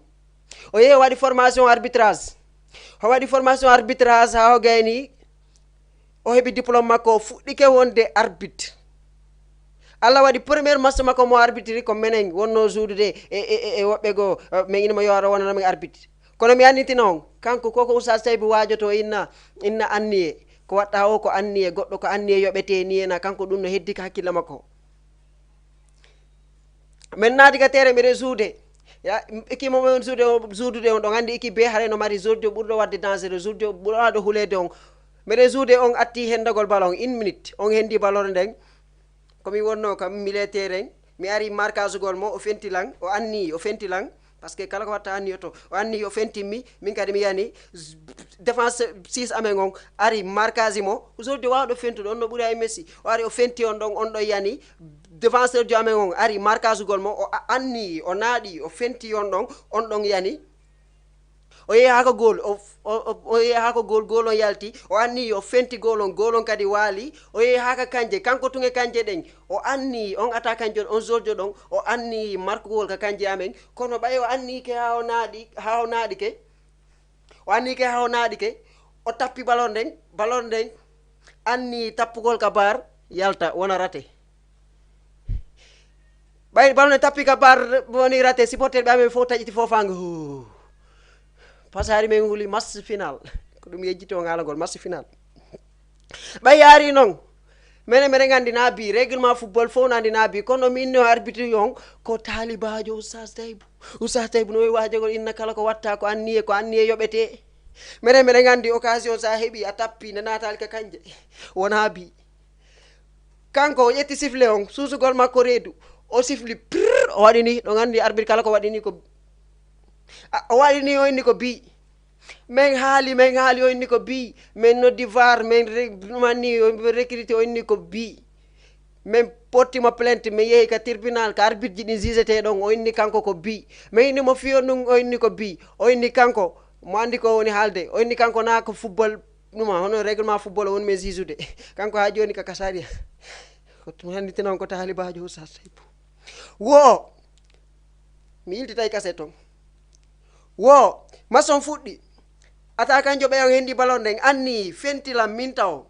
O yehi o waɗi formation arbitrage. O waɗi formation arbitrage haa o gayni, o heɓi diplôme makko, o fuɗɗike wonde arbitre. Allah waɗi premier match makko mo arbitre ko menen wonno juudude e, e, e, e woɓɓe goo, eh, min ina mo yo ara wonana min arbitre. Kono mi annditino on, kanko koko Oustaz Taybou waajoto inna, inna anniye. Ko watta o ko anniye goɗɗo, ko anniye yoɓete ni ena kanko, ɗum no heddi ka hakkille makko. Min naati ka terrain, miɗen suude. Ya, équipe mo min suude o, suudude on, ɗon anndi équipe B haray no mari joueur ɓurɗo waɗde dangereux, joueur ɓurɗo huleede on. Miɗen suude, on atti hendagol ballon, une minute. On hendi ballon nden. Ko mi wonno kam milieu terrain, mi ari markasugol mo, o fenti lan, o anni, o fenti lan. Parce que kala ko watta anniyoto, o anni, o fenti mi, min kadi mi yani. Défense six amen on ari markasi mo, aujourd'hui wawɗo fentude, on no ɓuri hay Messi. O ari, o fenti on ɗon, on ɗon yani. Défenseur jo amen on ari markasugol mo, o a-, anni, o naaɗi, o fenti on ɗon, on ɗon yani. O yehi haa ka goal, o, o, o, o yehi haa ka goal, goal on yalti, o anni, o fenti goal on, goal on kadi waali, o yehi haa ka kanje, kanko tun e kanje ɗen, o anni, on attaquant jo, on joueur jo ɗon, o anni markugol ka kanje amen, kono ɓay o annike haa o naaɗi, haa o naaɗike, o annike haa o naaɗike, o tappi ballon nden, ballon nden anni tappugol ka bar, yalta, wona raté. Ɓay ballon nden tappi ka bar, woni raté, supporter ɓe amen fof taƴiti fof fango. Huu. Pasari men wuli match final. Ko ɗum yejjiti on haalagol, match final. Ɓay yaari non, menen, menen anndi na bi, règlement football fof na anndi na bi, kono min no arbitre on ko taalibaajo Oustaz Taibou. Oustaz Taibou no wawi waajagol inna kala ko watta ko anniye, ko anniye yoɓete. Menen, menen anndi occasion sa heɓi, a tappi, nde naataali ka kanje. Wona bi. Kanko o ƴetti sifflet on, suusugol makko reedu. O siffli, prrr, o waɗi ni, ɗon anndi arbitre kala ko waɗi ni ko, a, o waɗi ni, o inni ko bi. Min haali, min haali, o inni ko bi. Min noddi var, min re-, ɗum anni, o recruté, o inni ko bi. Min potti mo plainte, min yehi ka tribunal, ka arbitre ji ɗin jugeté ɗon, o inni kanko ko bi. Min inni mo fiyo ɗum, o inni ko bi. O inni kanko, mo anndi ko woni haalde. O inni kanko na ko football, ɗum a, hono règlement football o woni men jugetude. Kanko haa jooni ka kasariya. Ko ɗum anndi teno on ko taalibaajo Oustaz Taibou. Wo, mi iltitay kaset ton. Wo, match on fuɗɗi. Attaquant jo ɓe on hendi ballon nden, anni, fenti lan minta o.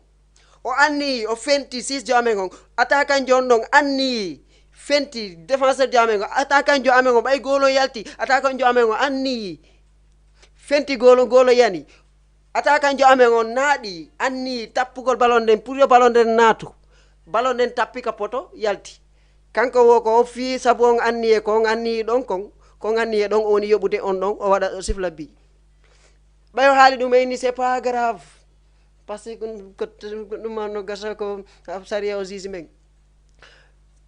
O anni, o fenti six jo amen on. Attaquant jo on ɗon anni, fenti défenseur jo amen on. Attaquant jo amen on, ɓay goal on yalti. Attaquant jo amen on anni, fenti goal on, goal on yani. Attaquant jo amen on naaɗi, anni tappugol ballon nden, pour yo ballon nden naatu. Ballon nden tappi ka poto, yalti. Kanko wo ko o fii, sabu on anniye, ko on anniyi ɗon kon, ko on anniye ɗon, o woni yoɓude on ɗon, o waɗa, o sifla bi. Ɓay o haali ɗum, en ni, c'est pas grave. Parce que ko, ko, ko ɗum no gasa ko sariya o juge men.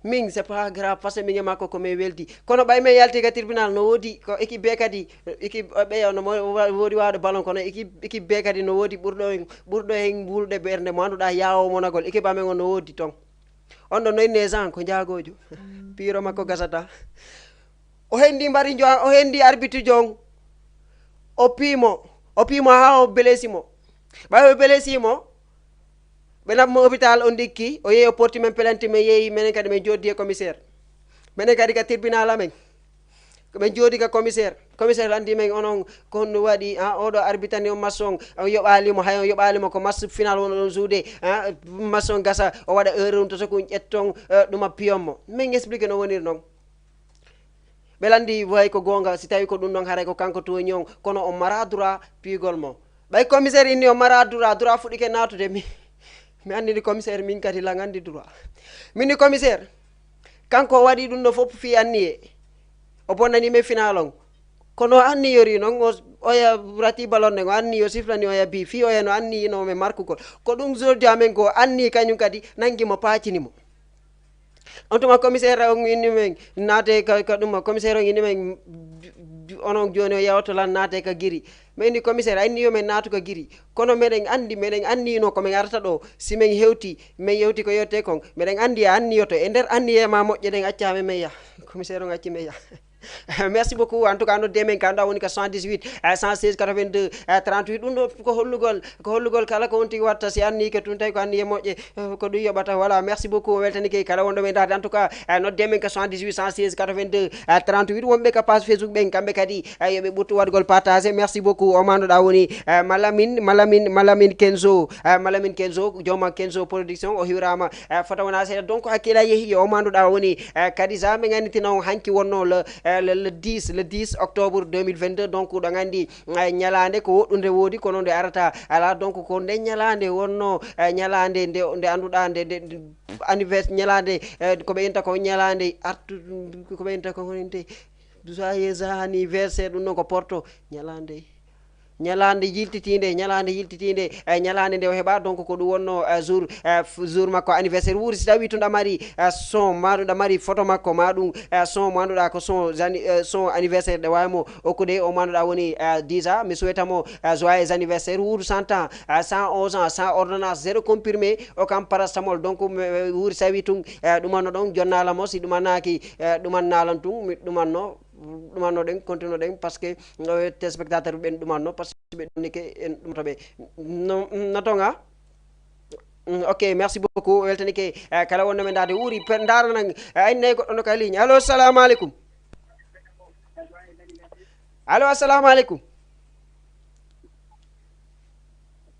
Min, c'est pas grave, parce que min e makko ko min weldi. Kono ɓay min yalti ka tribunal, no woodi ko équipe B kadi, équipe ɓe no mo-, wa-, woodi waawde ballon, kono équipe, équipe B kadi no woodi ɓurɗo en, ɓurɗo en wulde ɓernde mo annduɗaa yaawo monagol. Équipe amen on no woodi ton. On ɗon no inni Jean, ko njaagojo. Piiro makko gasata. O hendi mbari jo, o hendi arbitre jo on. O piimo, o piimo haa o blessi mo. Ɓay o blessi mo, ɓe naɓi mo hôpital, o ndikki, o yehi o porti men plainte, men yehi, menen kadi men jooɗdi e commissaire. Menen kadi ka tribunal amen. Ko ɓe jooɗi ka commissaire. Commissaire lanndi men, onon, ko honno waɗi, ha, oɗo arbitre ni on match on, on yoɓaali mo, hay on yoɓaali mo, ko match final won oɗon jouer, ha, match on gasa, o waɗa erreur, on to sokun ƴetton, eh, ɗum a piyon mo. Men explique no woniri non. Ɓe lanndi, way ko goonga, si tawi ko ɗum ɗon, haray ko kanko tooñi on, kono o mara droit piigol mo. Ɓay commissaire inni o mara droit, droit fuɗɗike naatude, mi, mi anndini commissaire, min kadi lan anndi droit. Min ni commissaire, kanko o waɗi ɗum ɗo fof fii anniye. O bonnani men final on. Kono o anniyori non, o, oya rati ballon nden, o anni o siflani oya bi, fii oya no anniyino men markugol. Ko ɗum joueur amen ko anni kañum kadi, nanngi mo, paacini mo. On tuma commissaire on inni men, naate ka, ka ɗum, commissaire on inni men, onon jooni o yawto lan naate ka giri. Men inni commissaire, a inni yo men naatu ka giri. Kono meɗen anndi, meɗen anniyino ko men arata ɗo. Si men hewti, men yewti ko yewte kon. Meɗen anndi a anniyoto. E nder anniye ma moƴƴe ɗen, acca men, men yaha. Commissaire on acci men yaha. Merci beaucoup. En tout cas, nodde men ka ɗo woni ka soixante-dix-huit, eh, cent seize, quatre-vingt-deux, eh, trente-huit. Ɗum ɗo ko hollugol, ko hollugol kala ko on tigi watta si anni ke tun tawi ko anni e moƴƴe, eh, ko ɗum yoɓata. Voilà, merci beaucoup. O weltanike kala wonɗo men dahde. En tout cas, eh, nodde men ka soixante-dix-huit, cent seize, quatre-vingt-deux, eh, trente-huit. Wonɓe ka page Facebook ɓen, kamɓe kadi, eh, yo ɓe ɓuttu waɗgol partage. Merci beaucoup. O manduɗa woni, eh, Malamine, Malamine, Malamine Kenzo, eh, Malamine Kenzo, jooma Kenzo Production, o hiwrama, eh, fota wona seeɗa. Donc, hakkila yehi, o manduɗa woni, eh, Kadisa, ɓe gannitina on hanki wonno le, eh, le, le dix, le dix octobre deux mille vingt-deux. Donc, ɗo nganndi, eh, ñalaande ko woɗɗunde woodi, kono nde arata alaa. Donc, ko nde ñalaande wonno, eh, ñalaande nde, nde annduɗaa, nde, nde, nde anniversaire, ñalaande, eh, ko ɓe inta ko ñalaande artu, ko ɓe inta ko honinte, joyeux anniversaire, ɗum noon ko porto, ñalaande, ñalaande yiltitiinde, ñalaande yiltitiinde, eh, ñalaande nde o heɓa, donc ko ɗum wonno, eh, jour, eh, f-, jour makko anniversaire. Wuuri si tawi tun ɗa mari, eh, son, ma ɗum ɗa mari photo makko, ma ɗum, eh, son mo annduɗa ko son, eh, son anniversaire, ɗe wawi mo okkude, o mo annduɗa woni, eh, dix ans. Mi souhaita mo, eh, joyeux anniversaire, wuuru cent ans, eh, cent onze ans, sans ordonnance, zéro comprimé, o kam paracétamol. Donc, mi, mi wuuri si tawi tun, eh, ɗumanno ɗon, jonnala mo, si ɗumannaki, eh, ɗumannalan tun, mi ɗumanno, ɗumanno ɗen, continue ɗen, parce que, eh, téléspectateur ɓen ɗumanno, parce que ɓe ɗumnike, en ɗumto ɓe. No, no tonga? Mm, ok, merci beaucoup. Weltanike, eh, kala wonno men ndaade wuuri, pe-, ndaara nan, eh, ay nay goɗɗo no ka ligne. Allo, assalamu aleykum. Allo, assalamu aleykum.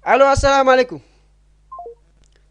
Allo, assalamu aleykum.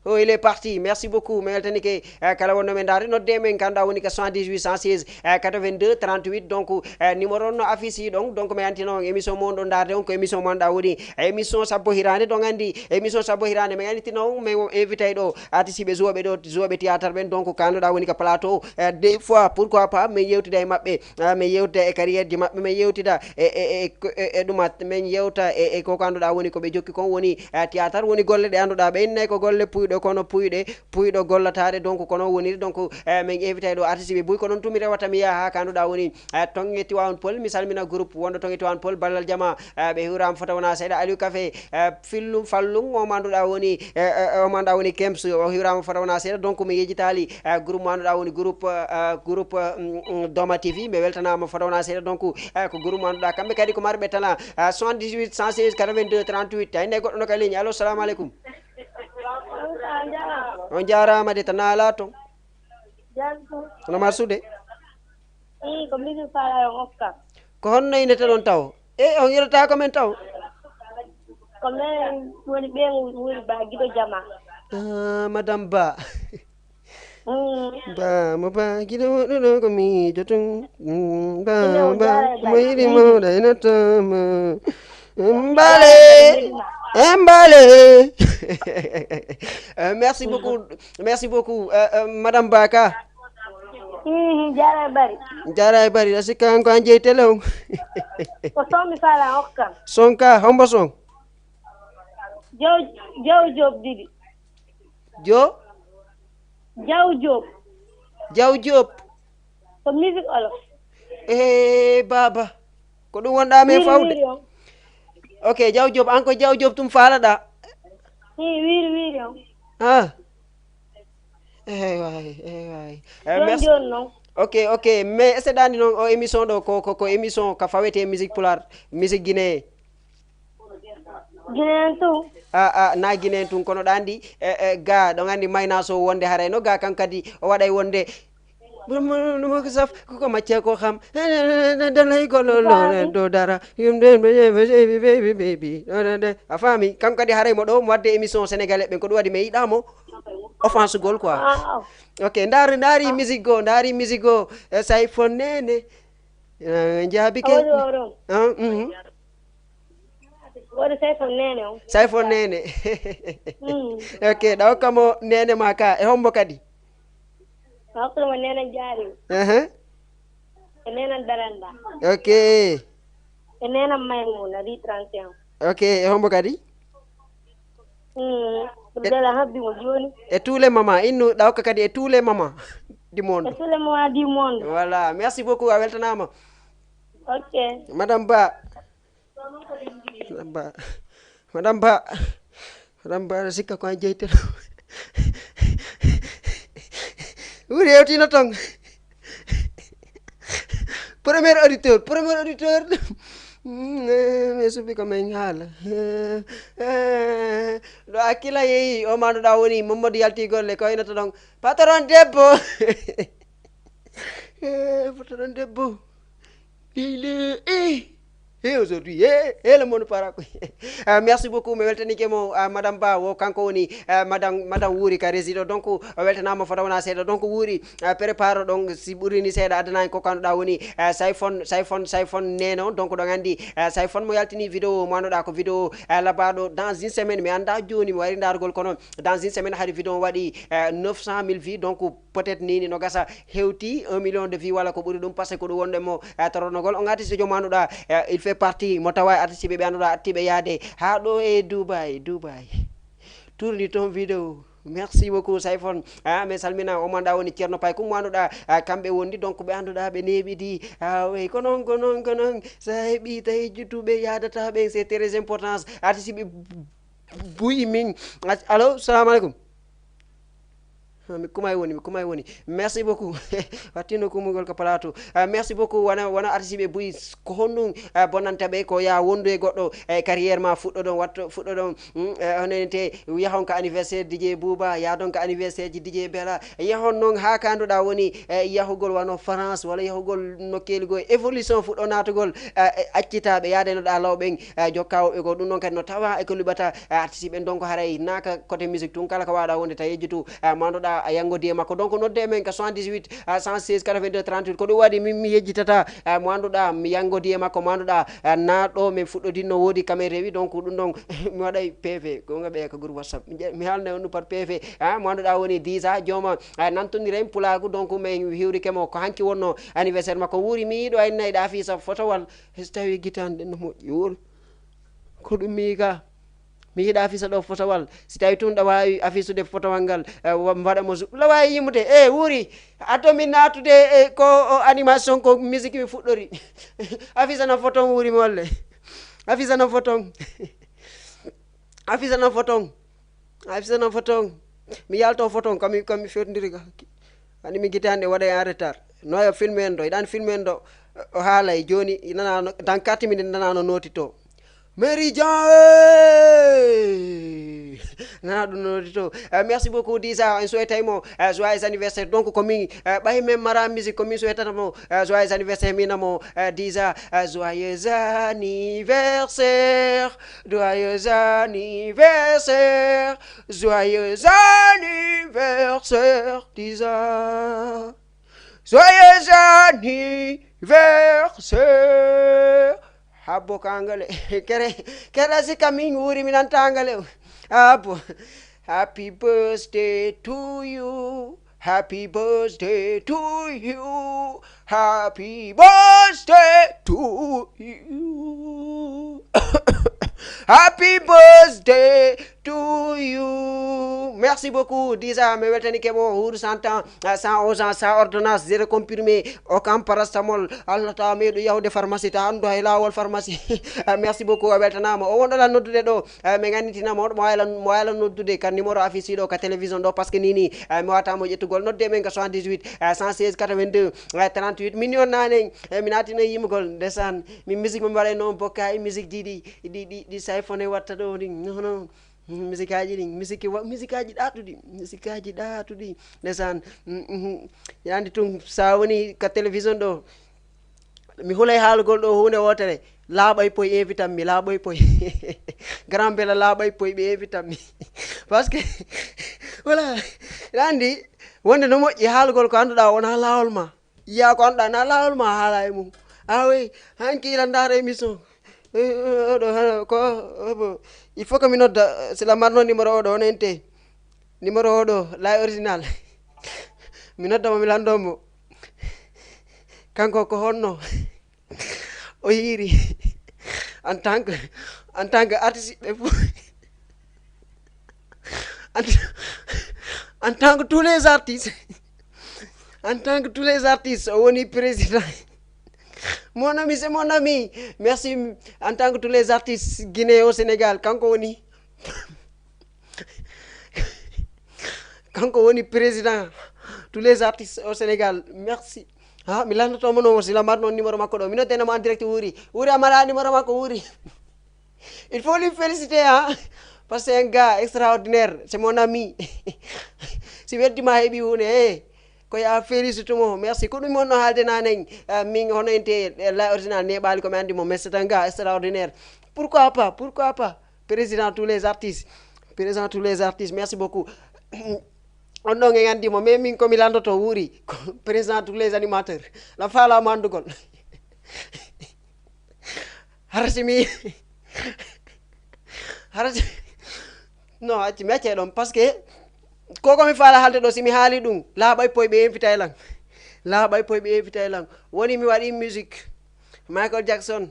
Oh, il est parti. Merci beaucoup. Mi weltanike, eh, kala wonno men ndaade, nodde men kanda woni ka soixante-dix-huit cent seize, eh, quatre-vingt-deux trente-huit. Donc, eh, numéro no affiche yi ɗon. Donc, mi yanti noon émission mo on ɗon ndaade on, ko émission mo annduɗa woni émission sappo hirande. Ɗon anndi émission sappo hirande, mi yantino, mi invité ɗo artiste ɓe joueɓe ɗo, joueɓe théâtre ɓen. Donc, ka annduɗa woni ka plateau, eh, des fois, pourquoi pas, mi yewtida e maɓɓe, eh, mi yewtida e carrière ji maɓɓe, mi yewtida e, e, e, e, e ɗuma, min yewta e, e ko annduɗa woni ko ɓe jokki kon woni, eh, théâtre, woni golle ɗe annduɗa ɓe inne ko golle puyɗe, kono puyɗe, puyɗo gollataɗe, donc, kono woniri, donc, eh, min invité ɗo artiste ɓe buy, ko noon tun mi rewata mi yaha ha ka annduɗa woni, eh, Tonge Tiwawon Peulh, mi salmina groupe wonɗo Tonge Tiwawon Peulh, Ballal Jama, eh, ɓe hiwrama fota wona seeɗa, Aliou Café, eh, Fillum Fallum, o mo annduɗa woni, eh, eh, o mo annduɗa woni Kems, o hiwrama fota wona seeɗa, donc mi yejitali, eh, groupe mo annduɗa woni groupe, eh, groupe, mm, mm, Doma T V, mi weltanama fota wona seeɗa, donc, eh, ko groupe mo annduɗa kamɓe kadi ko marɓe talent, eh, soixante-dix-huit cent seize quatre-vingt-deux trente-huit, tawi ne goɗɗo no ka ligne. Allo, salamu aleykum. On jaaraama de, to Naala to. Jam to. Hono Marsude? Ii, ko mbiɗo faala yo okka. Ko honno inete ɗon taw? E, on irata ko men taw? Ko men woni ɓe woni ba giɗo jama. Ah, Madame Ba. Mm. Ba, mo ba, giɗo woɗɗo ɗo ko miijo tun. Mm, ba, Ina mo ba, jaara mo ba. Yiɗi mawɗa ina tama. Mbale, mbale. Euh, merci beaucoup, merci beaucoup, euh, euh, Madame Baka. Mhm, jaara e bari. Jaara e bari, a sikka ko an jeyi télé on. Ko son mi faala okka. Son ka, hombo son? Jaw, Jaw Job ɗiɗi. Jo? Jaw Job. Jaw Job. Ko musique olof. Eh, baba. Ko ɗum wonɗa men Wiiri fawde. Wiiri on. Ok, Jaw Job, an ko Jaw Job tum faalaɗa. Hi, wiiri wiiri on. Ah. Eh, way, eh, way. Eh, Joni merci. Joni non. Ok, ok. Mais est-ce que ɗani noon o émission ɗo ko, ko, ko émission ka fawete musique pulaar, musique guinéen? Guinéen tun. A, a, na Guinéen tun, kono ɗa anndi, e, e, ga, ɗon anndi Mayna Sow wonde haray no ga kan kadi o waɗay wonde. Ɗum, ɗum ko saf, ko, ko macce ko xam. Dalay ko lo, lo, Baby. Do dara. Yum de, baby, baby, baby, baby. Do, do, do. A faami, kam kadi haray mo ɗo, mo wadde émission sénégalais ɓen, ko ɗum waɗi mi yiɗa mo offense gol quoi. Ah. Ok, ndaari, ndaari musique go, ndaari musique go, e, say fo nene. Eh, jaabi ke. A woni o ɗon? Ah, mhm. Woni Sayfo Nene on. Sayfo Nene. Mm. Ok, ɗa hokka mo Nene ma ka. E hombo kadi? A hokka mo Nene Jaari. Aha. E Nene Daranda. Ok. E Nene Maymuna, di trente et un. Ok, e hombo kadi? Mm. E, Abdallah habbi mo joni. E tous les mamans, innu ɗa hokka kadi e tous les mamans du monde. E tous les mamans du monde. Voilà, merci beaucoup, a weltanama. Ok. Madame Ba. Madame Ba. Madame Ba. Madame Ba, aɗa sikka ko an jeyteno. Wuuri hewtino ton. Premier auditeur, premier auditeur. Mm, eh, mi suɓi ko min haala. Eh, eh, ɗo Akila yeeyi, o ma ɗo ɗa woni, Mamadou yalti golle, ko ina to ɗon. Patron debbo. Eh, patron debbo. Leyla, eh. He aujourd'hui, he, he le monde para ko. Ah, merci beaucoup, mi weltanike mo, ah, madame Ba, wo kanko woni, ah, madame, madame Wuri ka régie ɗo. Donc o weltanama fota wona seeɗa. Donc Wuri, ah, prépare ɗon, si ɓurini seeɗa addanani ko kanduɗa woni, ah, Sayfon, Sayfon, Sayfon Neno. Donc ɗon andi, ah, Sayfon mo yaltini vidéo mo anduɗa ko vidéo, ah, labaɗo dans une semaine. Mi anda joni mi wari ndargol kono dans une semaine hari vidéo waɗi, ah, neuf cent mille vues. Donc peut-être nini no gasa hewti un million de vues walla ko ɓuri ɗum, parce que ko ɗum wonde mo, eh, toronogol. On artiste joom annduɗa, eh, il fait partie mo tawa e artiste ɓe ɓe annduɗa attiɓe yaade ha ɗo e Dubai, Dubai. Tourni ton vidéo. Merci beaucoup Sayfon. Ah, mais salmina o manɗa woni Ceerno Pay kum mo annduɗa, ah, kamɓe wondi, donc ɓe annduɗa ɓe neɓidi. Ah oui, ko non, ko non, ko non. Sa heɓi tawi juttuɓe yadata ɓen, c'est très important. Artiste ɓe buyi min. Allo, salamu aleykum. Ah, mi kumay woni, mi kumay woni. Merci beaucoup. Wattino kumugol ko plateau. Ah, merci beaucoup. Wona, wona artiste ɓe buyi. Ko honɗum, ah, bonanta ɓe ko ya wondu e goɗɗo e carrière ma fuɗɗo ɗon, watto fuɗɗo ɗon. Mm, eh, honente yahon ka anniversaire D J Bouba, yadon ka anniversaire ji D J Bella. Yahon non ha kanduɗa woni, eh, yahugol wano France walla yahugol nokkeeli goo, évolution fuɗɗo natugol, eh, eh, accitaɓe yaade no ɗa law ɓen, eh, jokka woɓɓe goo. Ɗum ɗon kadi no tawa e ko liɓata, eh, artiste ɓen. Donc haray naka côté musique tun kala ko wawɗa wonde ta yejjitu, eh, mo annduɗa a yanngodi e makko. Donc nodde e men ka soixante-dix-huit, eh, cent seize, quatre-vingt-deux, trente-huit. Ko ɗum waɗi min mi yejjitata, eh, mo annduɗa mi yanngodi e makko, mo annduɗa, eh, na ɗo min fuɗɗodinno woodi kamen rewi. Donc ɗum ɗon mi waɗay P V, ko ngaɓe ka groupe WhatsApp. Mi je-, mi haalna on ɗum par P V. Ah, mo annduɗa woni déjà jooma, ah, nantodiren pulaagu, donc min hiwrike mo ko hanki wonno anniversaire makko. Wuuri mi yiɗo ay nayɗa affiche fotowal, so tawi gitande no moƴƴi wol. Ko ɗum mi yiga. Mi yiɗa affiche ɗo fotowal. Si tawi tun ɗa wawi affiche de fotowal ngal, eh, wa-, mbaɗa mo zu-, la wawi yimude. Eh, Wuuri, ato mi natude, eh, ko o animation ko musique mi fuɗɗori. Affiche na foton Wuuri molle. Affiche na foton. Affiche na foton. Affiche na foton. Mi yalto foton, kami, kami fewtindiri ka. Ani mi gitande waɗa en retard. No yo film en ɗo, iɗan film en ɗo. O haalay joni, nanano, dans quatre minutes nanano noti to. Mary Jean, eh! Nana ɗum noti to. Eh, merci beaucoup, Disa. En souhaitay mo, eh, joyeux anniversaire. Donc, ko min, eh, ɓay men mara musique, ko min souhaitata mo, eh, joyeux anniversaire, mina mo, eh, Disa, eh, joyeux anniversaire. Joyeux anniversaire, joyeux anniversaire, Disa. Joyeux anniversaire. Habbo kangale. Kere, kere sika min wuri mi nanta ngale. Habbo. Happy birthday to you. Happy birthday to you. Happy birthday to you. Happy birthday to you. Merci beaucoup. Déjà, mi weltanike mo, huuru sans temps, euh, sans urgence, sans ordonnance, zéro comprimé, aucun paracétamol. Allah tawa meɗo yahude pharmacie, ta anndu hay laawol pharmacie. Euh, merci beaucoup, a weltanama. O wonɗo lan noddude ɗo, euh, mi gannitina mo, mo wayla, mo wayla noddude ka numéro affiche ɗo, ka télévision ɗo, parce que nini, euh, mi wata mo ƴettugol. Nodde men ka soixante-dix-huit, euh, cent seize, quatre-vingt-deux, euh, trente-huit. Min on nanen, euh, mi natina yimugol, ndesan, min musique mo mi waɗay noon bokka e musique ji ɗi, ɗi, ɗi, ɗi Sayfone watta ɗo, ɗi, non, non. Musique aji ɗin, musique wa-, musique aji ɗaatuɗi, musique aji ɗaatuɗi. Ndesan, mm, mm, yaandi tun, sa woni ka télévision ɗo, mi hulay haalugol ɗo huunde wootere, laaɓay poy invitan mi, laaɓay poy. Grand Bella laaɓay poy ɓe invitan mi. Parce que, voilà, yaandi, wonde no moƴƴi haalugol ko annduɗa wona laawol ma. Yiya ko annduɗa na laawol ma haala e mum. Awe, hanki ila ndaara émission. Eh, eh, oɗo, hano, ko, obo, il faut que mi nodda, sila marno numéro oɗo, on ente. Numéro oɗo, la original. Mi nodda mo, mi lando mo. Kanko ko honno? O yiiri. En tant que, en tant que artiste, ɓe fof. En, en tant que tous les artistes. En tant que tous les artistes, o woni président. Mon ami, c'est mon ami. Merci. En tant que tous les artistes guinéens au Sénégal, kanko woni, kanko woni président tous les artistes au Sénégal. Merci. Ha, mi lanndotoo mo noon, si lamar noon numéro makko ɗo. Mi noddanoo mo en direct, Wuuri. Wuuri, a maraa numéro makko, Wuuri. Il faut lui féliciter, hein, parce que c'est un gars extraordinaire. C'est mon ami. Si weddii ma heɓii huunde, eh, Ko ya félicite mo, merci. Ko ɗum wonno haalde nanen, eh, min hono ente, eh, la original neɓali ko mi andi mo, mais c'est un gars extraordinaire. Pourquoi pas, pourquoi pas? Président tous les artistes. Président tous les artistes, merci beaucoup. On ɗon en andi mo, mais min ko mi landoto wuuri. Ko président tous les animateurs. La fala mo andugol. Hara si mi, hara si, non, acci mi acce ɗon, parce que ko ko mi fala haalde ɗo, si mi haali ɗum, laaɓay poy ɓe invitay lan. Laaɓay poy ɓe invitay lan. Woni mi waɗi musique. Michael Jackson.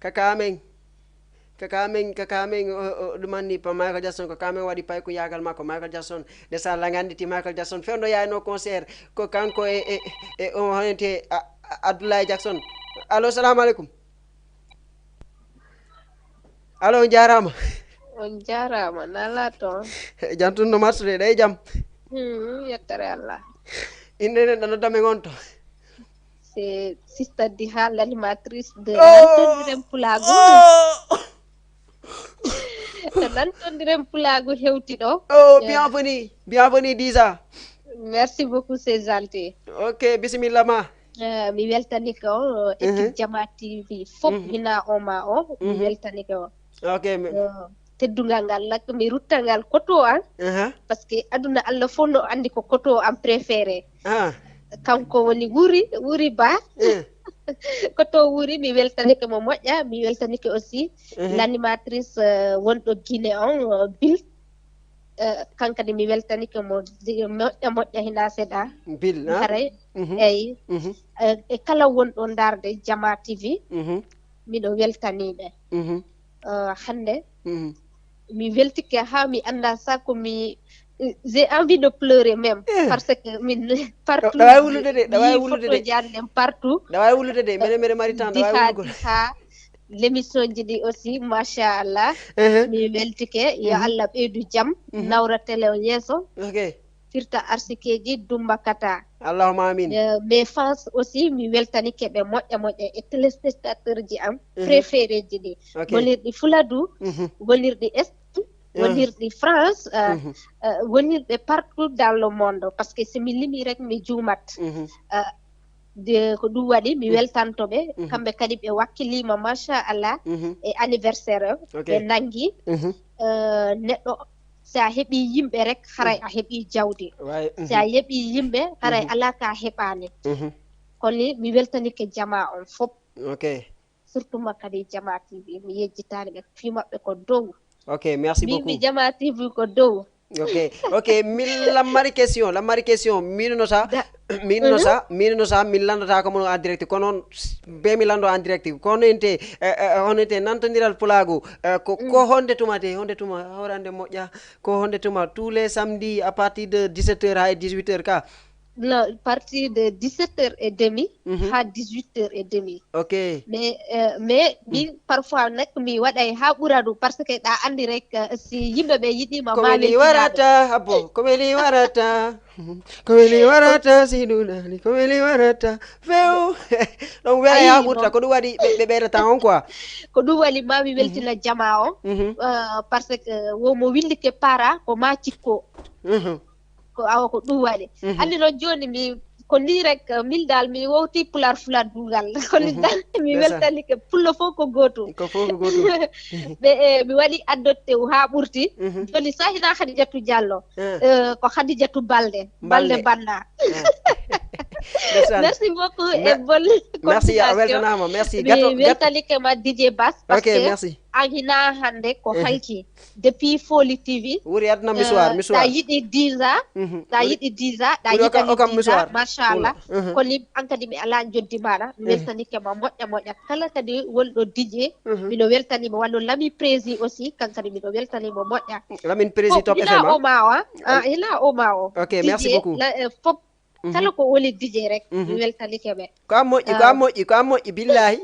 Kaka men. Kaka men, kaka men, o, o, ɗum anni pa Michael Jackson, kaka men waɗi paykuyagal makko, Michael Jackson. Nde sa langanditi Michael Jackson, fewndo yayno concert, ko kanko e, e, e, o honete, a, a, Abdoulaye Jackson. Allo, salamu aleykum. Allo, on jarama. On jarama, nala toon. Jam tun no marsude, ɗe jam. Hmm, yettere Allah. Inde nen ɗo nodda men on to. C'est Sister Diha, l'animatrice de Oh! Nantondiren Pulaagu. Oh! Nantondiren Pulaagu hewti ɗo. Oh, Eh. Bienvenue. Bienvenue, Disa. Merci beaucoup, c'est gentil. Ok, bisimilla ma. Eh, mi weltani ko équipe Mhm. Jama T V fof Mhm. hina o ma o. Mi Mhm. Weltani ko. Ok, mi- Eh, teddungal ngal nak mi rutta ngal koto an. Aha. Parce que aduna Allah fof no andi ko koto am préféré. Ah. Kanko woni Wuri, Wuri Ba. Eh. Koto Wuri, mi weltanike mo moƴƴa, mi weltanike aussi Mhm. L'animatrice, eh, wonɗo Guinée on, eh, Bil. Eh, kankadi mi weltanike mo di-, moƴƴa, moƴƴa hina seeɗa. Bil, ah? Haray, Mhm. Eyi. Mhm. Eh, e kala wonɗo ndaarde Jama T V, Mhm. miɗo weltaniɓe. Mhm. Eh, hannde, Mhm. mi weltike haa mi annda sa ko mi, j'ai envie de pleurer même, Eh. Parce que min partout, Ɗa waawi wulude de, ɗa waawi mi wulude de. Photoji an ɗen partout. Ɗa waawi wulude de, mene, mene mari temps, ɗa waawi Diha, wulugol. Diha, l'émission ji ɗi aussi, machallah. Ehe. Mi weltike, yo Mhm. Allah ɓeydu jam, Mhm. nawra télé o yeeso. Ok. Firta arsikeji, dumba kata. Allahumma amin. Eh, mes fans aussi, mi weltanike ɓe moƴƴa moƴƴa e téléspectateur ji am, Mhm. Préféré ji ɗi. Ok. Wonirɗi Fuladu, Mhm. wonirɗi Espagne, Ah. wonirɗi France, eh, Mhm. eh, wonirɓe partout dans le monde. Parce que si mi limi rek mi juumat. Mhm. Eh, de, ko ɗum waɗi mi Mhm. weltanto ɓe. Mhm. Kamɓe kadi ɓe wakkilima, machallah, Mhm. e anniversaire o. Ok. Ɓe nangi. Mhm. Eh, neɗɗo, si a heɓi yimɓe rek, haray Mhm. a heɓi jawdi. Way, Si a mhm. Yeɓi yimɓe, haray Mhm. alaa ka heɓaani. Mhm. Kono mi weltanike jama on fop. Ok. Surtout ma kadi Jama T V, mi yejjitaani ɓe, fii maɓɓe ko dow. Ok, merci Min mi beaucoup. Jama T V ko dow. Ok, ok, min lammari question, lammari question, min no sa, Da- min no Mhm. sa, min no sa, min landata ko mon en direct, kono on, s-, be mi lando en direct, kono ente, eh, eh, on ente nantondiral pulaagu, eh, ko, ko Mm. honde tuma te, honde tuma, hawrande moƴƴa, ko honde tuma, tous les samedis à partir de dix-sept heures haa e dix-huit heures ka. Non, partir de dix-sept heures et demie Mhm. haa dix-huit heures et demie. Ok. Mais, euh, mais min parfois nak mi waɗay haa ɓura ɗum parce que ɗa andi rek, euh, si yimɓe ɓe yiɗima Ko ma weli weltinaɓe. Warata, abo, ko weli warata. Ko weli warata, si ɗuɗani, ko weli warata. Few. Ɗon wela Ayi, yaa ɓurta, bon. Ko ɗum waɗi ɓe, ɓe ɓeydata on quoi. Ko ɗum waɗi ma mi Mhm. Weltina jama o. Mhm. Euh, parce que wo mo windike para, ko ma cikko. Mhm. Ko awa ko ɗum waɗi. Mhm. Andi noon jooni mi, ko ni rek, min dal mi wowti pular fulan dugal. Ko ni Mhm. Dal mi Ndeysaan. Weltanike pullo fof ko gootum. Ko fof ko gootum. Ɓe, eh, mi waɗi addotte o haa ɓurti. Mhm. Jooni so hina Khadijatou Diallo. Eh. Eh, ko Khadijatou Balde. Balde. Balde Banna. Eh. Ndeysaan. Merci beaucoup e Mer-, bonne merci, a continuation. Weltanaama. Merci. Mi Gato, gato. Weltanike ma D J Bass, parce Ok, que merci. An hina hannde ko Mhm. Hanki. Depuis Foli T V. Wuri aduna mi suwar, eh, mi suwar. Ɗa yiɗi Diza, Mhm. Ɗa Wuri, yiɗi Diza, ɗa wuri oka-, yiɗani okam mi Diza, suwar. Machallah. Wuri. Mhm. Ko ni an kadi mi ala joddi maɗa, mi Mhm. Weltanike ma moƴƴa moƴƴa. Kala kadi wonɗo D J, Mhm. Miɗo weltanimo, wano Lami Prési aussi, kan kadi miɗo weltanimo moƴƴa. Lamin Prési Top F M, hina o ma o, ah? Ah, hina o ma o. Ok, merci D J, beaucoup. La, eh, fop Mhm. Kala ko woni D J rek, Mhm. Mi weltanike ɓe. Ko an moƴƴi, ko an Ah. Moƴƴi, ko an moƴƴi, billahi.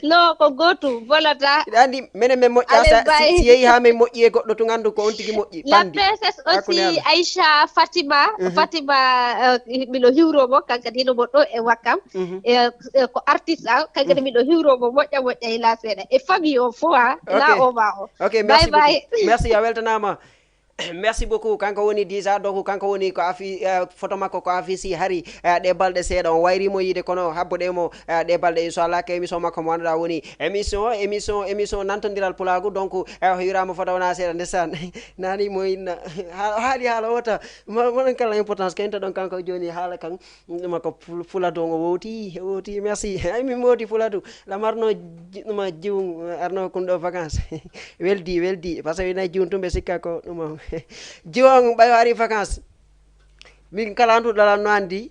Non, ko gootum, volata. Hiɗa andi, menen men moƴƴa, Allez, sa, si, bye. Si yehi ha men moƴƴi e goɗɗo tun, andu ko on tigi moƴƴi, La pandi. Princesse aussi, Aïcha, Fatima, Mhm. Fatima, eh, miɗo hiwro mo, kankadi hino mo ɗo e wakkam. Mhm. E, e ko artiste an, kankadi Mhm. Miɗo hiwro mo moƴƴa moƴƴa hila seeɗa. E famille o fof, ha, hila Ok. O ma o. Ok, merci Bye bye. Beaucoup. Merci, a weltanama. Merci beaucoup. Kanko woni déjà, donc kanko woni ko affi eh, photo makko ko affiche hari eh, ɗe balɗe seeɗa, on wayrimo yiide, kono habboɗe mo eh, ɗe balɗe, inchallah, ka émission makko mo annduɗa woni émission émission émission nantondiral pulaagu. Donc eh, o hiwrama photo wona seeɗa, ndesan. Nani mo inna. Ha- haali haala wota. Mo- moɗon kala importance kenta ɗon, kanko joni haala kan. Ɗuma ko pul- puladu on o wowti, o wowti. Merci. Ay, min mowti puladu. Lamarno jiɗɗuma jiwun arno kun ɗo vacances. Weldi, weldi. Parce que ina jiwun tumɓe sikka ko ɗuma. Jiwon ɓayo ari vacances. Min kala andu ɗalal no andi.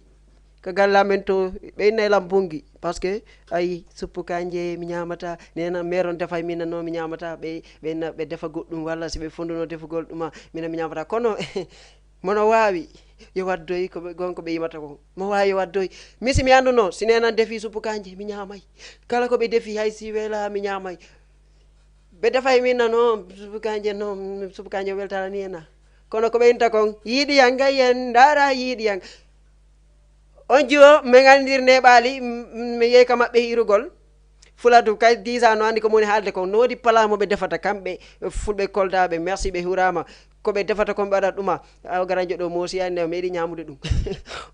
Ko galle amen to ɓe inna e lam bungi. Parce que ay, suppu kanje mi ñamata, nena meron defa, min no mi ñamata, ɓe ɓe inna ɓe defa goɗɗum, walla si ɓe fonduno defugol ɗuma, mina mi ñamata. Kono mono waawi yo waddoy ko ɓe gonko ɓe yimata kon. Mo waawi yo waddoy. Mi si mi annduno si nenan defi suppu kanje, mi ñaamay. Kala ko ɓe defi, hay si wela, mi ñaamay. Ɓe defay min na non suppu kanje, non suppu kanje weltala ni ena. Kono ko ɓe inta kon, yiiɗi yan gay yen ndaara, yiiɗi yan. On jiwo min anndir neɓaali, mi yehi ka maɓɓe hiirugol. Fuladu kay disa no andi ko moni haalde kon, no wodi pala mo ɓe defata kamɓe fulɓe Koldaɓe. Merci, ɓe hurama. Ko ɓe defata kon ɓe waɗa ɗuma. Aw garanjo ɗo mosi yani, o meɗi ñamude ɗum.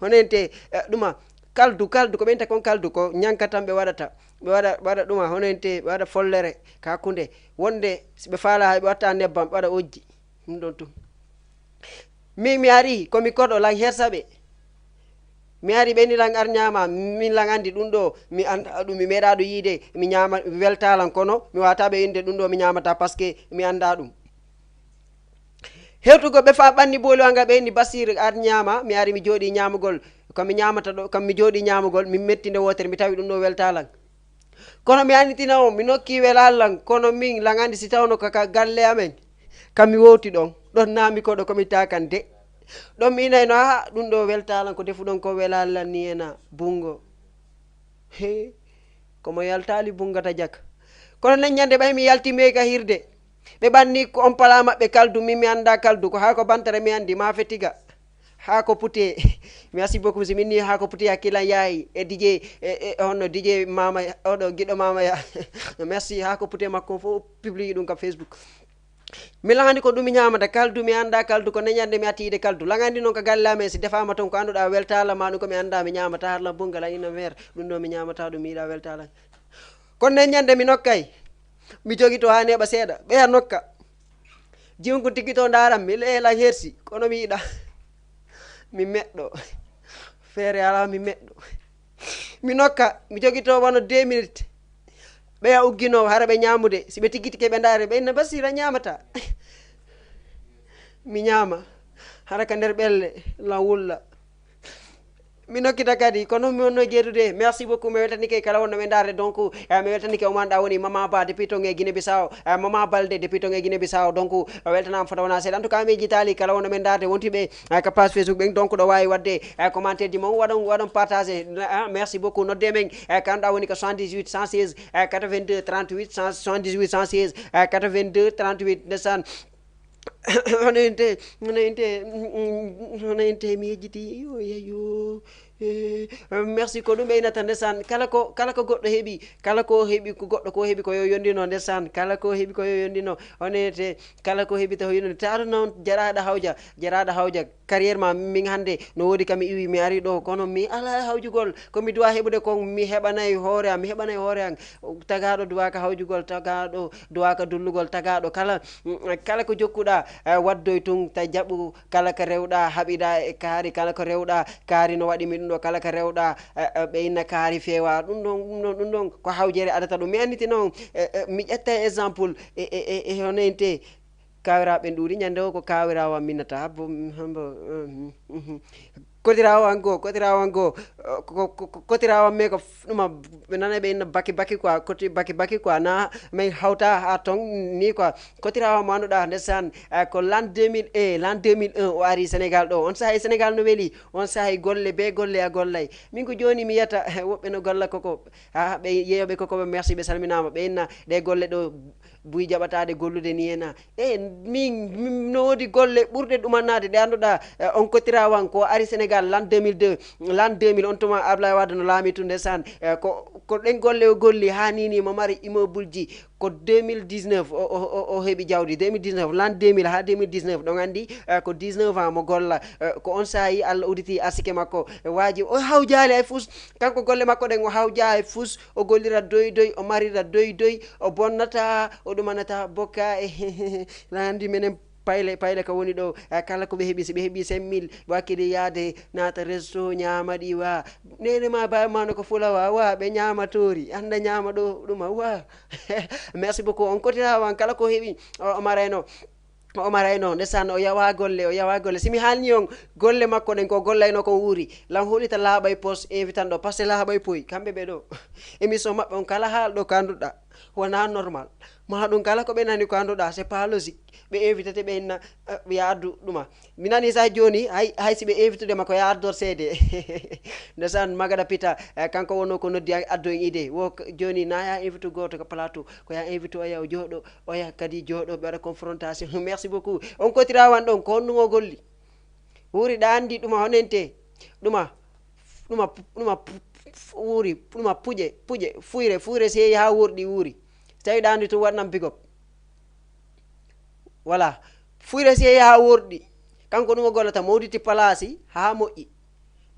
Honente eh, ɗuma kaldu, kaldu ko ɓe inta kon kaldu, ko ñanka tan ɓe waɗata. Ɓe waɗa ɓe waɗa ɗuma, honente ɓe waɗa follere ka hakkunde. Wonde si ɓe faala hay ɓe watta nebbam, ɓe waɗa ojji. Ɗum ɗon tun. Min mi ari ko mi koɗo lan hersa ɓe. Mi ari ɓe ni lan ar ñaama, min lan andi ɗum ɗo, mi anda ɗum, mi meeɗa ɗum yiide, mi ñaama, mi welta lan, kono mi wata ɓe inde ɗum ɗo mi ñaamata, parce que mi anda ɗum. Hewtugo ɓe fa ɓanni booli wanga ɓe ni Basir ar ñaama, mi ari mi jooɗi ñaamugol, ko mi ñaamata ɗo, kam mi jooɗi ñaamugol, mi metti nde wotere, mi tawi ɗum ɗo welta lan. Kono mi annitina on, mi nokki welal lan, kono min lan andi si tawno ka, ka galle amen. Kam mi wowti ɗon, ɗon naami koɗo ko mi takan de. Ɗon mi inayno, aha, ɗum ɗo welta lan, ko defu ɗon ko welal lan ni ena bungo. He, komo yaltali bungata jaka. Kono nen ñande ɓay mi yalti mi ka hirde. Ɓe ɓanni ko on pala maɓɓe kaldu, min mi anda kaldu, ko haa ko bantare mi andi, ma fetiga. Haako pute. Merci beaucoup. Si min ni haako pute hakkilan yahi e D J e, e honno D J mama oɗo giɗo mama ya. Merci. Haako pute makko fof publie ɗum ka Facebook. Mi laani ko ɗum mi ñaamata kaldu, mi annda kaldu, ko neñande mi atti yiide kaldu. Laŋandi noon ka galle amen, si defaama toon ko annduɗaa weltaala ma ɗum ko mi annda mi ñaamata, har lan bungal an ina meer, ɗum ɗo mi ñaamata ɗum, mi yiɗa weltaala. Kono nden ñande mi nokkay, mi jogito haa neeɓa seeɗa, ɓeya nokka. Jiwgu tigi to ndaaram mi, leela hersi, kono mi yiɗa. Mi meɗɗo. Feere alaa mi meɗɗo. Mi nokka, mi jogito wano deux minutes. Ɓeya uggino, hara ɓe ñaamude. Si ɓe tigitike ɓe ndaare, ɓe inna Basira ñaamata. Mi ñaama, hara ka nder ɓelle, lan wulla. Mi nokkita kadi, kono mi wonno jeetude. Merci beaucoup, mi weltanike kala wonno ɓe ndaarde. Donc eh, mi weltanike o manɗa woni Mama Ba depuis ton e Guinée Bissau. Eh, Mama Balde depuis ton e Guinée Bissau. Donc o weltanama fota wona seeɗa. En tout cas mi jitali kala wonno ɓe ndaarde wontiɓe eh, ka page Facebook ɓen. Donc ɗo wawi wadde eh, commentaire ji mon, waɗon waɗon partage. Ah, merci beaucoup. Nodde men eh, kanɗa woni ko soixante-dix-huit cent seize eh, quatre-vingt-deux trente-huit, soixante-dix-huit cent seize eh, quatre-vingt-deux trente-huit. Ndesan. Hono inte, hono inte, hono inte mi yejjiti yo yeyo. Eh, merci. Ko ɗum ɓeynata ndesan, kala ko kala ko goɗɗo heɓi, kala ko heɓi ko goɗɗo ko heɓi ko yo yondino ndesan, kala ko heɓi ko yo yondino. Honete kala ko heɓi taw yondino. Taɗo noon jaraɗo hawja, jaraɗo hawja. Carrière ma min hannde no woodi ka mi iwi mi ari ɗo, kono mi ala hawjugol. Ko mi duwa heɓude kon mi heɓanay hoore am, mi heɓanay hoore am. Tagaɗo duwaka hawjugol, tagaɗo duwaka dullugol, tagaɗo kala mm, kala ko jokkuɗa eh, waddoy tun ta jaɓu. Kala ko rewɗa haɓiɗa e kaari, kala ko rewɗa kaari no waɗi mi ɗum ɗo, kala ko rewɗa eh, eh, ɓe inna kaari feewa. Ɗum ɗon ɗum ɗon ɗum ɗon ko hawjere adata ɗum. Mi anniti noon eh, eh, mi ƴetta e exemple e e e e hono en te. Kawiraɓe ɗuuɗi ñande o ko kawirawo am minnata habbo mm, hambo mm, mm, mm. Kotirawo an goo, kotirawo an goo, eh, ko- ko- ko- kotirawo an me ko f- ɗuma ɓe nana ɓe inna baki baki quoi, koti baki baki quoi, na min hawta ha ton ni quoi. Kotirawo mo annduɗa ndesan eh, ko l'an deux mille un, l'an deux mille un o ari Sénégal ɗo. On sahay Sénégal no weli, on sahay golle be golle a gollay. Min ko joni mi yiyata eh, woɓɓe no golla koko ha ɓe yeyoɓe koko ɓe merci, ɓe salminama, ɓe inna ɗe golle ɗo buy jaɓataɗe gollude ni ena. E min min no woodi golle ɓurɗe ɗumannaade ɗe annduɗa eh, on kotirawan ko ari Sénégal l'an deux mille deux, l'an deux mille, on tuma Ablaye Wade no laami tun ndesan eh, ko Ko ɗen golle o golli haa nii nii, mo mari immeuble ji, ko deux mille dix-neuf o, o, o, o heɓi jawdi, deux mille dix-neuf, l'an deux mille haa deux mille dix-neuf, ɗon anndi, eh, ko dix-neuf ans mo golla, eh, ko on saa'i Allah udditi arsike makko, e waaji, o hawjaali hay fus, kanko golle makko ɗen o hawjaa hay fus, o gollira doy doy, o marira doy doy, o bonnata, o ɗumanata bokka, e, ɗon anndi menen payle, payle ka woni ɗo, eh, kala ko ɓe heɓi, si ɓe heɓi cinq mille, ɓe wakkili yaade naata resto ñaama ɗi wa. Neene ma, baaba ma no ko fulawa wa, ɓe ñaama toori, annda ñaama ɗo, ɗuma wa. Merci beaucoup. On kotirawan kala ko heɓi, o, o marayno. O marayno, ndesan o yawa golle, o yawa golle. Si mi haalni on, golle makko ɗen ko gollayno kon wuuri. Lan holita laaɓay pos, invitan ɗo, parce que laaɓay poy, kamɓe ɓe ɗo. Émission maɓɓe on kala haal ɗo ka annduɗa, wona normal. Ma ɗum kala ko ɓe nani ko annduɗa, c'est pas logique. Ɓe invité te ɓe inna, eh, ɓe addu ɗuma. Mi nani sa jooni, hay, hay si ɓe invité de ma ko ya addor seede. Ndesan Magada Pita, eh, kanko wonno ko noddi a-, addo en idée. Wo k-, jooni na ya invité gooto ko plateau, ko ya invité oya o jooɗo, oya kadi jooɗo ɓe waɗa confrontation. Merci beaucoup. On kotirawan ɗon, ko honno o golli? Wuuri ɗa anndi ɗuma honente. Ɗuma, ɗuma, ɗuma pu-, fu-, wuuri, ɗuma puƴe, puƴe, fuyre, fuyre si yehi haa worɗi wuuri. Si tawi ɗa anndi tun waɗnan big up. Voilà. Fuyre si yehi haa worɗi. Kanko ɗum o gollata mawditi palaasi haa moƴƴi.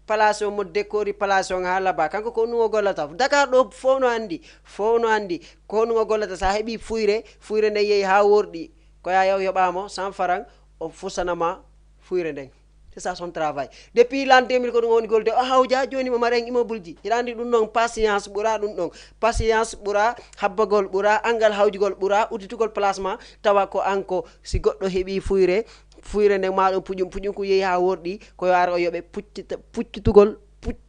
Palaasi on mo décori palaasi on haa laba. Kanko ko ɗum o gollata. Dakar ɗo fof no anndi. Fof no anndi. Ko ɗum o gollata. Sa heɓi fuyre, fuyre nden yehi haa worɗi. Ko ya yaw yoɓamo cent francs, o fusanama fuyre nden. C'est ça son travail. Depuis l'an deux mille ko ɗum o woni golde, o hawja, joni mo maren immeuble ji. Hiɗa andi ɗum ɗon, patience ɓura ɗum ɗon. Patience ɓura habbagol, ɓura angal hawjugol, ɓura udditugol placement, tawa ko an ko, si goɗɗo heɓi fuyre, fuyre nden ma ɗum puƴum, puƴum ko yehi ha worɗi, ko yo ar o yoɓe puccita-, puccitugol, puc-,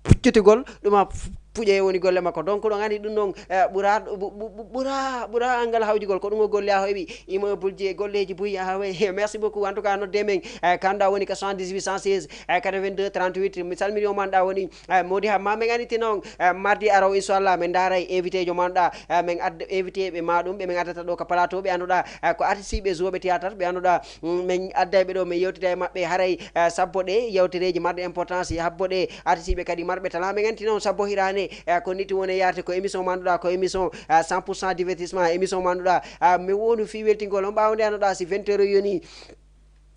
puccitugol, ɗum a f-, puƴe woni golle makko. Donc ɗon andi ɗum ɗon, eh, ɓura, ɓu-, ɓu-, ɓu-, ɓura, ɓura angal hawjugol, ko ɗum o golle a heɓi, immeuble ji e golleji buy a haway. Merci beaucoup. En tout cas, nodde men, eh, kanɗa woni ka soixante-dix-huit cent seize, eh, quatre-vingt-deux trente-huit. Mi salmini o manɗa woni, eh, Modi Hamma. Men aniti noon, eh, mardi araw, inchallah, men ndaray invité jo manɗa, eh, men adda invité ɓe ma ɗum, ɓe men addata ɗo ka plateau, ɓe annduɗa, eh, ko artiste ɓe joueɓe théâtre, ɓe annduɗa, mm, men adday ɓe ɗo, men yewtida e maɓɓe haray, eh, sabbo ɗe yewtereji marɗe importance, habbo ɗe artiste ɓe kadi marɓe talent. Men anti noon sabbo hirane, eh, ko niti woni yaarte ko émission manduɗa, ko émission, eh, cent pour cent divertissement, émission manduɗa, eh, mi wonu fi weltingol on ɓawde annduɗa si vingt heures yoni.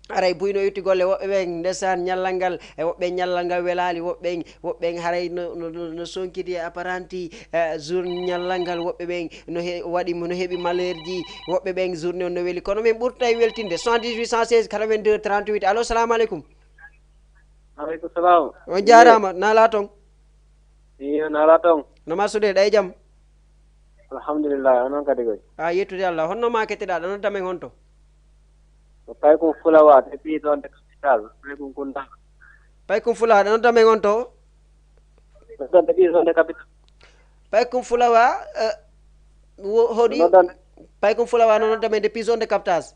Aray buyno itti golle woɓɓe ɓen ndesan ñallal ngal, e woɓɓe ñallal ngal welali, woɓɓe, woɓɓe haray no, no, no, no sonkiti e apparenti, eh, jour ñallal ngal, woɓɓe ɓen no he-, waɗi mo no heɓi malheur ji, woɓɓe ɓen journée on no weli. Kono min ɓurtay weltinde, soixante-dix-huit cent seize quatre-vingt-deux trente-huit. Allo, salamu aleykum. Aleykum salam. On jaaraama, naalaa toon? Iyo, naalaa toon? No ma suude, ɗa e jam? Alhamdulillah, onon kadi koy. A yettude Allah. Honno ma kettiɗaa, ɗa nodda men honto? Ko Paykum Fulawa, depuis zone de capitale, Paykum Kunda. Paykum Fulawa, ɗa nodda men honto? Ɗon depuis zone de capitale. Paykum Fulawa, eh, wo-, hoɗi? Noddan. Paykum Fulawa no nodda men depuis zone de captage.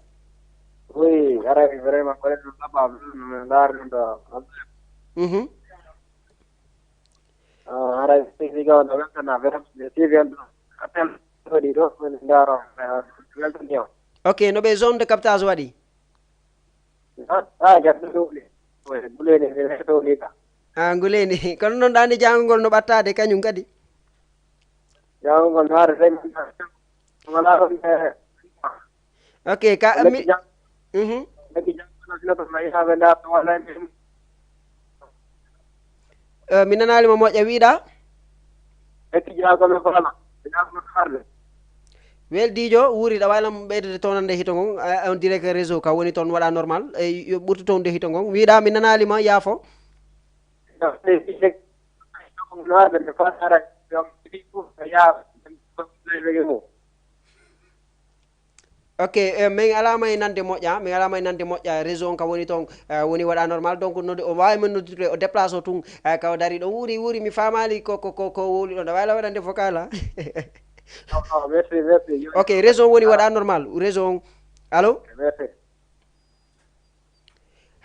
Oui, aray vraiment, ko ɗum ɗaɓɓa, mm, ndaar ɗum ɗo. Mhm. Ah, aray, sigi on ɗo weltana, vraiment, ɓe suivi on ɗo. Appel waɗi ɗo, min ndaaro, eh, weltani on. Ok, no ɓe zone de captage waɗi? Ah, ah, gattuɗo ɗowli. Oye, Nguleyni, mi heɗo ɗowli ka. Ah, Nguleyni. Kono noon ɗaani jaangol ngol no ɓattaade kañum kadi? Jaangol ngol no haade tawi wala ɗon, eh, ok, ka, mi, mhm. Lekki jaangol no sino to, ma yiɗa ɓe ndaar to wala en. Eh, mi nanaali mo moƴƴa, wiɗa? Ekki jaago men ko ala. Jaago men ko harde. Weldiijo, wuuri, ɗa waawi lam ɓeydude toon nande hito ngon, eh, on dirait que réseau ka woni toon waɗa normal. Eh, yo ɓurtu toon de hito ngon. Wiɗa, mi nanaali ma, yaafo. Yo, eh, eh, eh, no harde, nde faala ara, yo, yo, yo, Ok, eh, min alaa may nande moƴƴa, min alaa may nande moƴƴa, réseau on ka woni toon, eh, woni waɗa normal, donc noddu, o waawi min noddude, o déplace o tun, eh, ka o dari ɗon, wuuri, wuuri, mi faamaali ko, ko, ko, ko wowli ɗon, a waawi la waɗande vocal, ah. Oh, oh, merci, merci. Ok, réseau on woni waɗa normal, réseau on. Allo? Merci.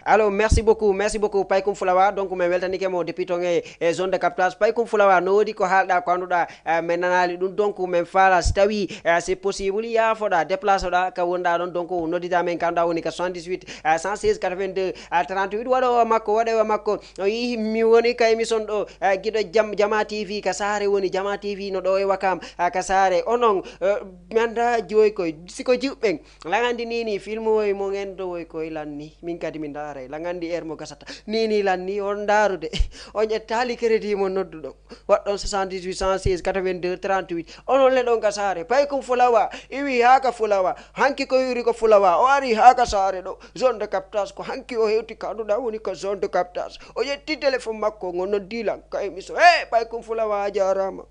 Allo, merci beaucoup, merci beaucoup, Paykum Fulawa. Donc, min weltanike mo depuis ton e, e zone de captage. Paykum Fulawa, no woodi ko haalɗa, ko annduɗa, eh, min nanaali ɗum. Donc, min faala, si tawi, eh, c'est possible, yaafoɗa, déplace ɗa, ka wonɗa ɗon. Donc, noddita min, ka annduɗa woni ka soixante-dix-huit, eh, cent seize, quatre-vingt-deux, eh, trente-huit. Waɗowa makko, waɗowa makko. O yii mi woni ka émission ɗo, eh, giɗo jam, Jama T V, ka saare woni Jama T V, no ɗo e Wakam, eh, ka saare. Onon, eh, mi annda joyi koy, si ko jiwɓen. Laŋandi nii nii, film woy mo ŋen ɗo woy koy lanni. Min kadi mi ndaaray. Laŋandi heure mo gasata. Nii nii lanni, on ndaarude. On ƴettaali crédit mo nodduɗon. Waɗɗon soixante-dix-huit, cent seize, quatre-vingt-deux, trente-huit. Onon le ɗon ka saare. Paykum Fulawa, iwi haa ka Fulawa. Hanki ko iwri ko Fulawa. O ari haa ka saare ɗo. Zone de captage ko hanki o hewti ka annduɗa woni ko zone de captage. O ƴetti téléphone makko, ngo noddi lan ka émission. Eh, Paykum Fulawa, a jaaraama.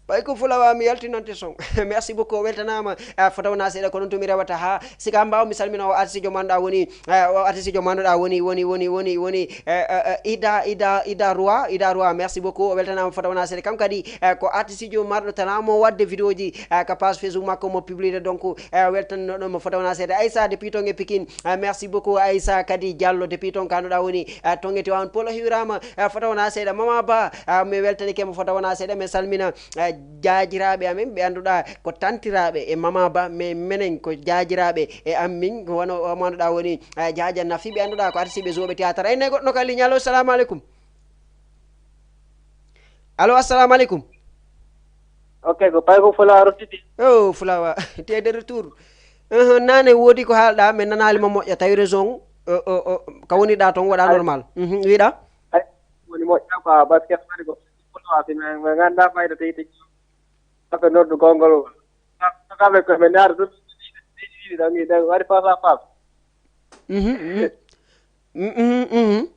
Paykum Fulawa, mi yaltinante son. Merci beaucoup, o weltanaama. Eh, fota wona seeɗa, ko noon to mi rewata haa sika mbaaw mi salmina o artiste jo manɗa woni, eh, o artiste jo manɗa woni, woni, woni, woni, woni, eh, eh, eh, Ida, Ida, Ida Roi, Ida Roi, merci beaucoup, o weltanaama fota wona seeɗa. Kam kadi, eh, ko artiste jo marɗo tana mo waɗde vidéo ji, eh, ka page Facebook makko mo publié, donc, eh, weltannoɗo mo fota wona seeɗa. Aïssa depuis ton e Pikine, eh, merci beaucoup, Aïssa kadi Diallo depuis ton ka annduɗa woni, eh, ton e Tivaouane Peulh, o hiwraama, eh, fota wona seeɗa. Mama Ba, eh, mi weltanike mo fota wona seeɗa, mi salmina, eh, jaajiraaɓe amen, ɓe annduɗa ko tantiraaɓe e Mama Ba, mais menen ko jaajiraaɓe e amin, ko wano o mo annduɗa woni, eh, Jaaja Nafi, ɓe annduɗa ko artiste ɓe Zoɓe Théâtre. Ay, nay goɗɗo ka ligne. Allo, assalamu aleykum. Allo, assalamu aleykum. Ok, ko Paykum Fulawa rottiti. Oh, Fulawa, tu es de retour. Uh, nane woodi ko haalɗa, min nanaali mo moƴƴa, tawi réseau on, uh, uh, uh, ka woniɗa ton waɗa normal. Mhm, wiɗa? Ay, woni moƴƴa quoi, basket waɗi ko Fulawa, si min, min ngannda fayda tigi tigi. Kamɓe noddu konngol. Kamɓe ko ɓe ndaara ɗum. Ɗiɗi ɗiɗi ɗon, ɗiɗi ɗon, waɗi face à face. Mhm, mhm. Mhm, mhm.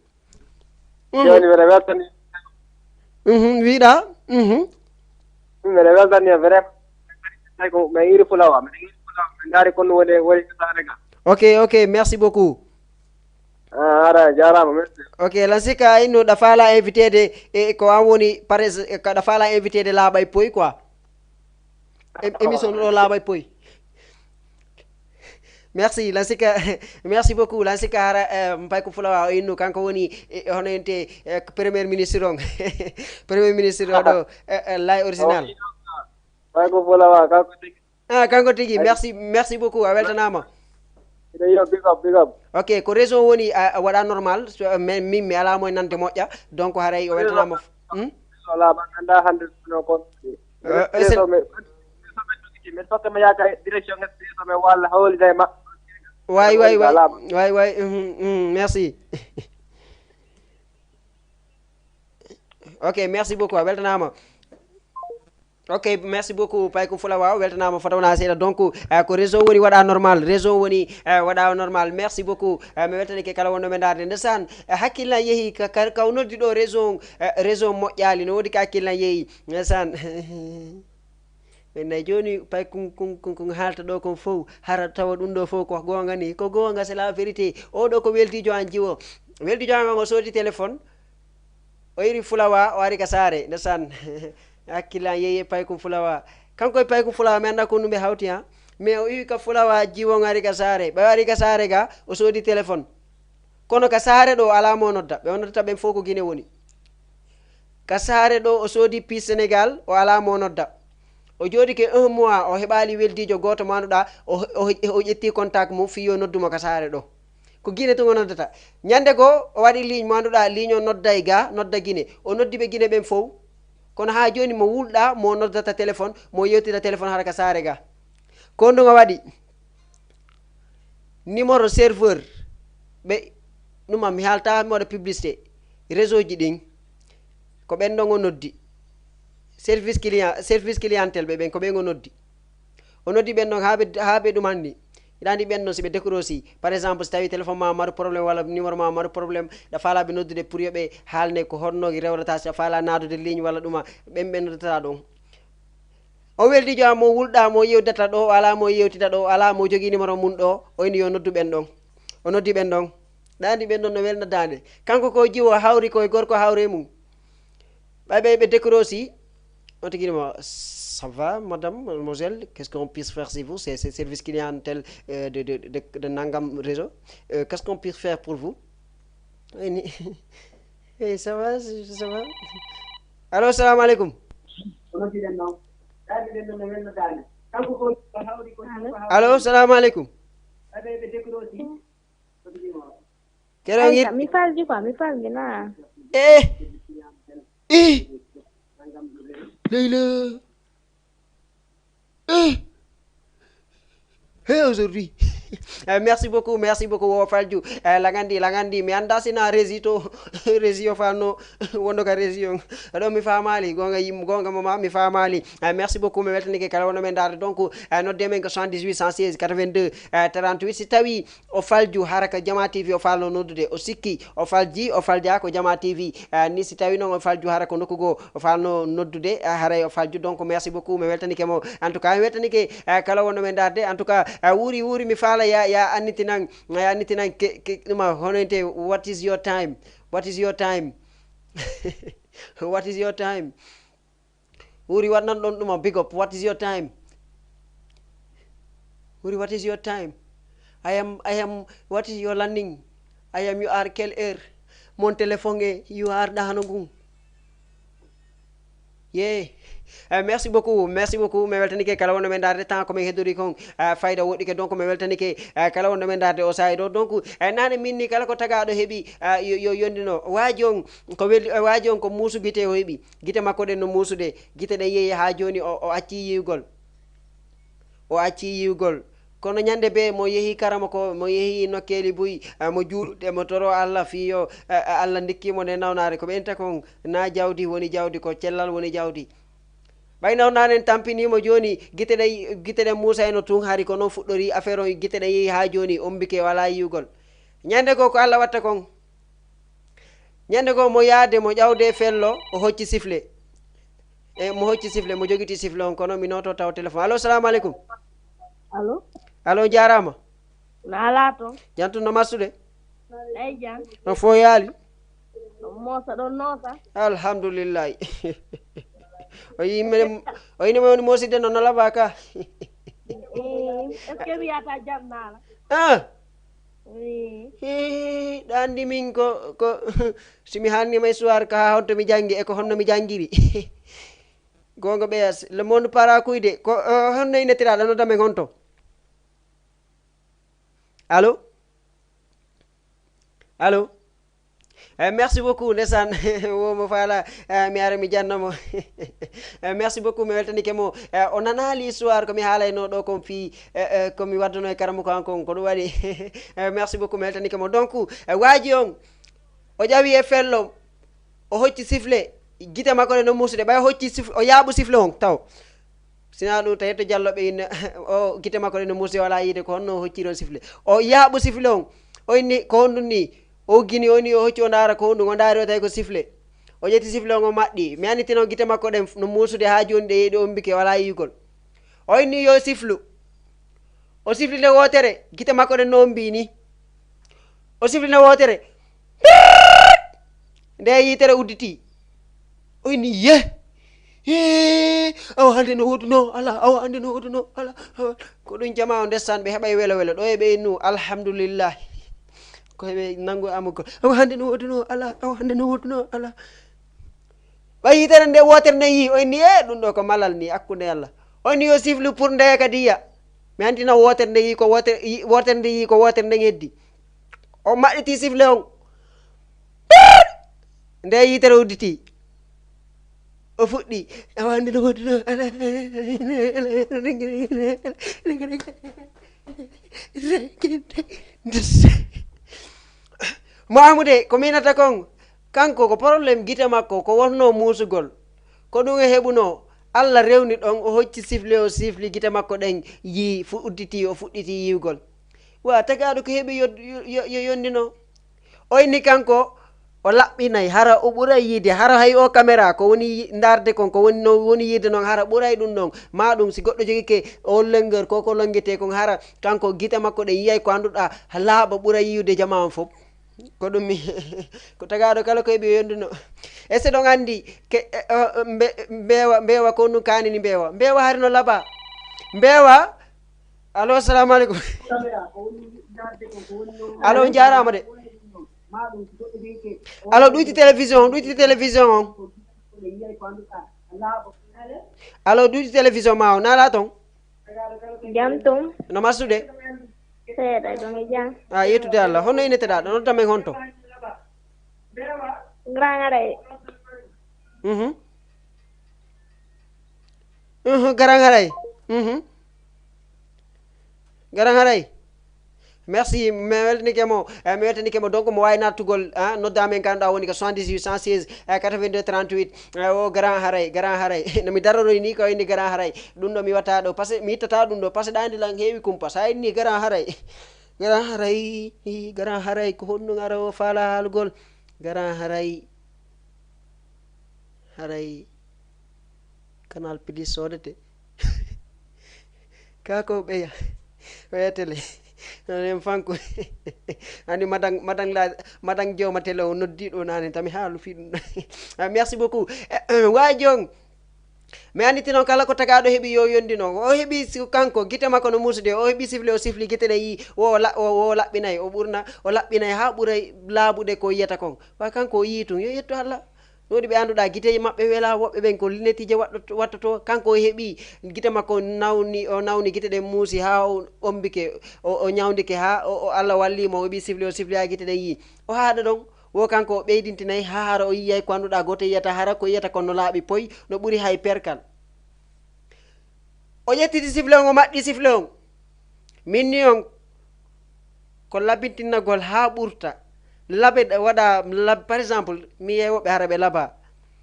Mhm. Jooni mbeɗa weltani. Mhm, wiɗa? Mhm. Mbeɗa weltani en vraiment. Tawi ko mi iri Fulawa, mbeɗa iri Fulawa, mi ndaari kon woni, woni ko saare ga. Ok, ok, merci beaucoup. Ah, ara, jaaraama, merci. Ok, Lansika, inno ɗa faala invité de, e ko an woni, par ex-, e ka ɗa faala invité de laaɓay poy, quoi. Em-, émission ɗo laaɓay poy. Merci, Lansika, merci beaucoup. Lansika hara, eh, Paykum Fulawa o inno, kanko woni, eh, hono ente, eh, premier ministre on. Premier ministre o ɗo, eh, eh, lay original. Paykum Fulawa, kanko tigi. Ah, kanko tigi. Merci, merci beaucoup. A weltanaama. Yo, big up, big up. Ok, ko réseau woni a, a waɗa normal. So, eh, min, min mi alaa mo e nande moƴƴa. Donc haray o weltanaama. Hmm? So laaɓa, annda hannde no kon. Eh, eh, sen- Réseau men, réseau men tigi, min sokke mi yaaka direction, réseau men walla hawlida e maɓɓe. Way, way, way. Alaa. Way, way. Mhm, mhm, merci. Ok, merci beaucoup. A weltanaama. Ok, merci beaucoup, Paykum Fulawa. Weltanaama fota wona seeɗa. Donc, eh, ko réseau woni waɗa normal. Réseau woni, eh, waɗa normal. Merci beaucoup. Eh, mi weltanike kala wonɗo men ndaarde. Ndesan, eh, hakkillan yehi ka, ka, ka o noddi ɗo réseau, eh, réseau moƴƴaali. No woodi ka hakkillan yehi. Ndesan. Min nayi jooni, Paykum, kun, kun, kun haalta ɗo kon fow. Hara tawa ɗum ɗo fow ko goonga ni. Ko goonga, c'est la vérité. O ɗo ko weldiijo an jiwo. Weldiijo an o soodi téléphone. O iri Fulawa, o ari ka saare, ndesan. Hakkillan yehi e Paykum Fulawa. Kanko e Paykum Fulawa, mi annda ko ɗum ɓe hawti, ha. Mais o iwi ka Fulawa, jiwon ari ka saare. Ɓe ari ka saare ga, o soodi téléphone. Kono ka saare ɗo, alaa mo nodda. Ɓe o noddata ɓen fof ko Gine woni. Ka saare ɗo, o soodi piece Sénégal, o alaa mo nodda. O jooɗike un mois, o heɓaali weldiijo gooto mo annduɗaa, o, o, o ƴetti contact mum, fii yo noddu mo ka saare ɗo. Ko Gine tun o noddata. Ñande goo, o waɗi ligne mo annduɗaa, ligne o nodday ga, nodda Gine. O noddi ɓe Gine ɓen fow. Kono haa jooni mo wulɗaa, mo noddata téléphone, mo yewtida téléphone hara ka saare ga. Ko ɗum o waɗi. Numéro serveur, ɓe, ɗum am, mi haalta, mi waɗa publicité. Réseau ji ɗin, ko ɓen ɗon o noddi. Service client, service clientèle ɓe ɓen, ko ɓen o noddi. O noddi ɓen ɗon haa ɓe, haa ɓe ɗum anndi. Hiɗa anndi ɓen ɗon, si ɓe décroché, par exemple, si tawi téléphone ma maru problème walla numéro ma maru problème, ɗa faala ɓe noddude pour yo ɓe haalne ko honno rewrata, si a faala naadude ligne walla ɗuma, ɓen ɓe noddata ɗon. O weldiijo am mo wulɗaa, mo yewdata ɗo, o alaa mo yewtita ɗo, o alaa mo jogii numéro mum ɗo, o inni yo noddu ɓen ɗon. O noddi ɓen ɗon. Ɗa anndi ɓen ɗon no welna daande. Kanko ko jiwo hawri ko e gorko hawre mum. Ɓay ɓe, ɓe décroché. On tigi mo, ça va, madame, mademoiselle, qu'est-ce qu'on puisse faire si vous? C'est, c'est service clientèle, euh, de, de, de, de nangam réseau. Euh, qu'est-ce qu'on puisse faire pour vous? Wayni. Hey, ça va, ça va? Allo, salamu aleykum. Kono mbiɗen noon, tawi mbiɗen noon no welnodaani. Kanko ko hawri ko Allo, salamu aleykum. Ɓaɓe ɓe décrosi. Keɗon Ay, ir ka mi falji quoi, mi falji na. Eh. Eh. Leyla. Eh. Hey, aujourd'hui. Eh, merci beaucoup, merci beaucoup, wo falju. Eh, langandi, langandi, mi anda sina régie to, régie o fanno, wondo ka régie on. Aɗo mi famali, gonga yim, gonga mama, mi famali. Eh, merci beaucoup, mi weltanike kala wono men darde. Donc, eh, nodde men ko soixante-dix-huit, cent seize, quatre-vingt-deux, eh, trente-huit. Si tawi o falju hara ka Jama T V o falno noddude, o sikki, o falji, o falja ko Jama T V. Eh, ni si tawi noon o falju hara ko nokku goo o falno noddude, eh, haray o falju. Donc, merci beaucoup, mi weltanike mo. En tout cas, mi weltanike, eh, kala wonno men darde. En tout cas, eh, wuuri, wuuri, mi faala ya, ya annitinan, ya annitinan ke, ke, ɗuma honoyte, what is your time? What is your time? What is your time? Wuuri, waɗnan ɗon ɗuma big up. What is your time? Wuuri, what is your time? I am, I am, what is your landing? I am, you are quelle heure? Mon téléphone e, you are ɗahano ngun. Ye. Eh, merci beaucoup, merci beaucoup. Mi weltanike kala wonno men darde temps ko min heddori kon, eh, fayda woɗɗike. Donc mi weltanike, eh, kala wonno men darde o saayi ɗo. Donc, eh, nane min ni kala ko tagaɗo heɓi, eh, yo, yo yondino. Waaji on ko weli, eh, waaji on ko muusu gite o heɓi. Gite makko ɗen no muusude. Gite ɗen yehi haa jooni o, o acci yiwgol. O acci yiwgol. Kono ñande bee mo yehi karama ko, mo yehi nokkeeli buy, eh, mo juulude, mo toro Allah fii yo, eh, eh, Allah ndikki mo nde nawnaare. Ko ɓe inta kon na jawdi woni jawdi, ko cellal woni jawdi. Ɓay nawnaare en tampinii mo jooni, gite ɗen, gite ɗen Muusa en o tun hari ko noon fuɗɗori affaire on, gite ɗen yehi haa jooni, ombike walaa yiwgol. Ñande goo ko Allah watta kon. Ñande goo mo yaade mo ƴawde fello, o hocci sifle. E mo hocci sifle, mo jogiti sifle on, kono mi noto taw téléphone. Allo, salamu aleykum. Allo, Allo, jaaraama. na alaa toon? Jantu no masude? Eyi, jam. No fo yaali? Ɗon moosa, ɗon noosa. Alhamdulillahi. O yimɓe, o yini mo woni mooside no no laba ka. Est-ce que wiyata jam naala? Ah, Oui. hii, ɗa anndi min ko, ko, si mi haalnima histoire ka haa honto mi janngi e ko honno mi janngiri. Goonga ɓeya, le monde para kuyde, ko, eh, honno innetiraɗo no damen honto? Allo? Allo? Eh, merci beaucoup, ndesan, wo mo faala, eh, mi ara mi janna mo. Eh, merci beaucoup, mi weltanike mo. Eh, o nanaali histoire ko mi haalayno ɗo kon fii, eh, eh, ko mi waddano e karamu ko an kon, ko ɗum waɗi. Eh, merci beaucoup, mi weltanike mo. Donc, eh, waaji on, o ƴawi e fello, o hocci sifle, gite makko ɗe no muusude, ɓay o hocci sif-, o yaaɓu sifle on, taw. Sina ɗum tawi to jalloɓe inne, o gite makko ɗe no muusi wala yiide ko honno o hocci ɗon sifle. O yaaɓu sifle on, o inni ko honɗum ni, o uggini o ni o hocci o ndaara ko honɗum, o ndaari o tawi ko sifle. O ƴetti sifle on o maɗɗi, mi annitina o gite makko ɗen no muusude haa jooni ɗe yehi ɗe ombike wala yiigol. O inni yo siflu. O sifli nde wootere, gite makko ɗen no ombi ni. O sifli nde wootere. Nde yiitere udditi. O inni ye. Ye. Awa hannde no woduno ala, awa hannde no woduno ala. Awa. Ko ɗum jama o ndesan ɓe heɓay welo welo. Ɗo e ɓe innu alhamdulillah. Ko heɓe nangu amugol. Awa hannde no woduno ala, awa hannde no woduno ala. Ɓay yitere nde wootere nde yii, o inni, "E, ɗum ɗo ko malal ni, hakkunde Allah." O inni, "Yo siflu pour ndeye kadi yiya." Mi anndina wootere nde yii ko wootere, yi-, wootere nde yii ko wootere nden heddi. O maɗɗiti sifle on. Nde yitere udditi. O fuɗɗi. Awa, nde no woodi no. Mamude, ko minata kon, kanko ko problème gite makko, ko wonno muusugol. Ko ɗum e heɓuno. Allah rewni ɗon, o hocci sifle, o sifli gite makko ɗen, yii, fu-, udditi, o fuɗɗiti yiwgol. Wa, tagaaɗo ko heɓi yo, yo, yo, yo yondino. O inni kanko, o laɓɓinay, hara o ɓuray yiide, hara hay o caméra, ko woni yi-, ndaarde kon, ko woni no woni yiide non, hara ɓuray ɗum ɗon. Ma ɗum, si goɗɗo jogike o longueur, ko ko longete kon, hara kanko gite makko ɗen yiyay ko annduɗa laaɓa ɓura yiyude jama on fof. Ko ɗum mi, ko tagaaɗo kala ko heɓi o yonduno. Est-ce que ɗon anndi ke, eh, eh, mbe-, mbeewa, mbeewa ko ɗum kaanini mbeewa? Mbeewa hari no laba. Mbeewa. Allo, assalamu aleykum. Allo, on jaaraama de. Allo, ɗuyti télévision on, ɗuyti télévision on. Allo, ɗuyti télévision ma o, nala ton. Jam tum. No marsude? Seeɗa, ɗum e jam. A, yettude Allah. Honno inneteɗa? Ɗo nodda men honto? Grand Haray. Mhm. Mhm, Grand Haray. Mhm. Grand Haray. Merci, mi weltanike mo. Eh, mi weltanike mo. Donc, mo wawi nattugol, ah, nodda men kan ɗa woni ko soixante-dix-huit cent seize, eh, quatre-vingt-deux trente-huit. Eh, o Grand Haray, Grand Haray. No mi daroroy ni ko inni Grand Haray. Ɗum ɗo mi watta ɗo. Parce que mi ittata ɗum ɗo. Parce que ɗandi lan heewi kumpa. Sa inni Grand Haray. Grand Haray, Grand Haray, ko honno ara o faala haalugol? Grand Haray. Haray. Canal Plus soodete. Ka ko ɓeya. Ɓeya télé. Onen fanko. Ani madang, madang la, madang jooma télé o noddi ɗo nane tami haalu fi ɗum. Ah, merci beaucoup. Eh, eh, wa jong. Mi anditi noon kala ko tagaɗo heɓi yo yondino. O heɓi si-, kanko gite makko no muusude. O heɓi sifle, o sifli gite ɗe yii. Wo la-, o, wo laɓɓinay. O ɓurna, o laɓɓinay ha ɓuray laaɓude ko yiyata kon. Wa kanko o yii tun. Yo yettu Allah. Ɗum waɗi ɓe annduɗaa gite maɓɓe welaa, woɓɓe ɓen ko linetiije waɗɗoto-, wattotoo. Kanko o heɓii gite makko nawni, o nawni gite ɗen muusi haa o ombike, o, o ñawndike haa o, o Allah wallii mo, o heɓii sifle, o sifli haa gite ɗen yii. O haaɗa ɗon, wo kanko o ɓeydintinay haa hara o yiyay ko annduɗaa gooto yiyata, hara ko yiyata kon no laaɓi poy, no ɓuri hay perkal. O ƴettiti sifle on, o maɗɗi sifle on. Min ni on ko labintinnagol haa ɓurta. Labe ɗa-, waɗa lab-, par exemple, mi yeeyi woɓɓe hara ɓe laba.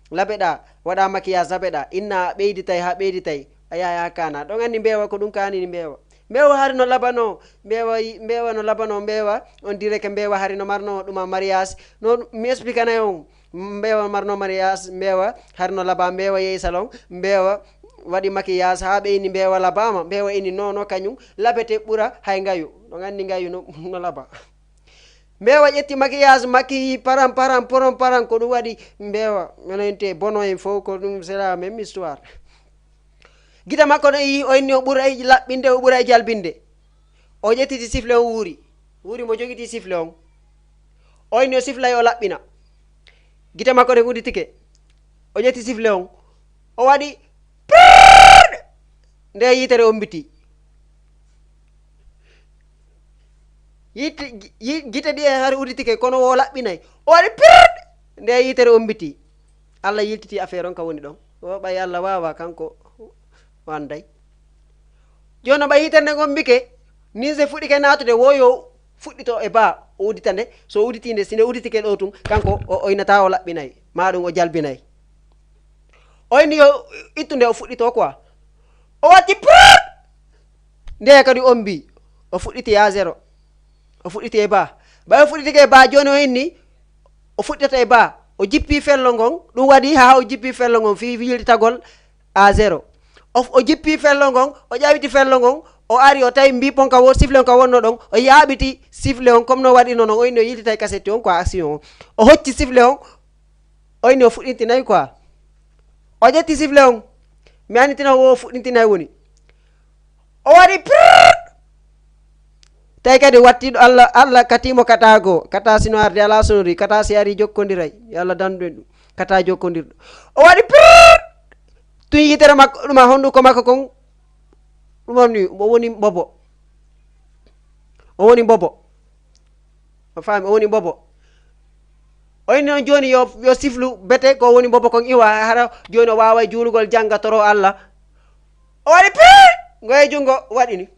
Labe ɗa, waɗa maquillage, labe ɗa. Inna a ɓeyditay, haa ɓeyditay. A yaaya kaana. Ɗon anndi mbeewa ko ɗum kaani ni mbeewa. Mbeewa hari no labano, mbeewa yi-, mbeewa no labano, mbeewa on direke mbeewa hari no marno ɗuma mariage. No mi expliquanay on. Mbeewa marno mariage, mbeewa harno laba, mbeewa yehi salon, mbeewa waɗi maquillage haa ɓe inni mbeewa labaama, mbeewa inni non, non, kañum labete ɓura hay ngayu. Ɗon anndi ngayu no, no laba. Mbeewa ƴetti maquillage, maquille, param, param, porom, param, ko ɗum waɗi mbeewa. Menen te bono en fof ko ɗum, c'est la même histoire. Gite makko no yii, o inni o ɓuray laɓɓinde, o ɓuray jalbinde. O ƴettiti sifle on wuuri. Wuuri mo jogiti sifle on. O inni o siflay o laɓɓina. Gite makko ɗen uditike. O ƴetti sifle on. O waɗi pirr! Nde yitere ommbiti. Yitte, yi-, gite ɗi e hari uditike, kono o laɓɓinay. O waɗi pirr! Nde yitere ommbiti. Allah yiltiti affaire on ka woni ɗon. O ɓay Allah waawa, kanko o annday. Jooni no ɓay yitere nden ommbike, nin se fuɗɗike naatude, wo yo fuɗɗito e baa, o udita nde. So o uditi nde, si nde uditike ɗo tun, kanko o oynata, o laɓɓinay. Maa ɗum o jalbinay. O inni yo ittu nde, o fuɗɗito quoi. O watti prrrt! Nde kadi ombi, o fuɗɗiti à zéro. O fuɗɗiti e baa. Ɓay o fuɗɗitike e baa, jooni o inni, o fuɗɗata e baa. O jippi fello ngon, ɗum waɗi haa o jippi fello ngon fii yiltitagol à zéro. O, o jippi fello ngon, o ƴawiti fello ngon, o ari, o tawi mbi pon ka wo-, sifle on ka wonno ɗon, o yaaɓiti sifle on comme no waɗirno non, o inni o yiltitay kasetti on quoi, action on. O hocci sifle on, o inni o fuɗɗintinay quoi. O ƴetti sifle on, mi annitina wo o fuɗɗintinay woni. O waɗi prrrt! Tawi kadi wattiiɗo Allah, Allah kati mo kata goo, kata sino arde alaa sonori, kata si ari jokkondiray, yo Allah dandu en ɗum, kata jokkondirɗo. O waɗi prrrt! Tun yitere makko, ɗum a honduko makko kon, ɗum woni, o woni mbobo. O woni mbobo. A faami, o woni mbobo. O inni noon jooni yo, yo siflu bete ko woni mbobo kon iwa, hara jooni o waaway juulugol jannga toro Allah. O waɗi pii! Ngoye junngo waɗini.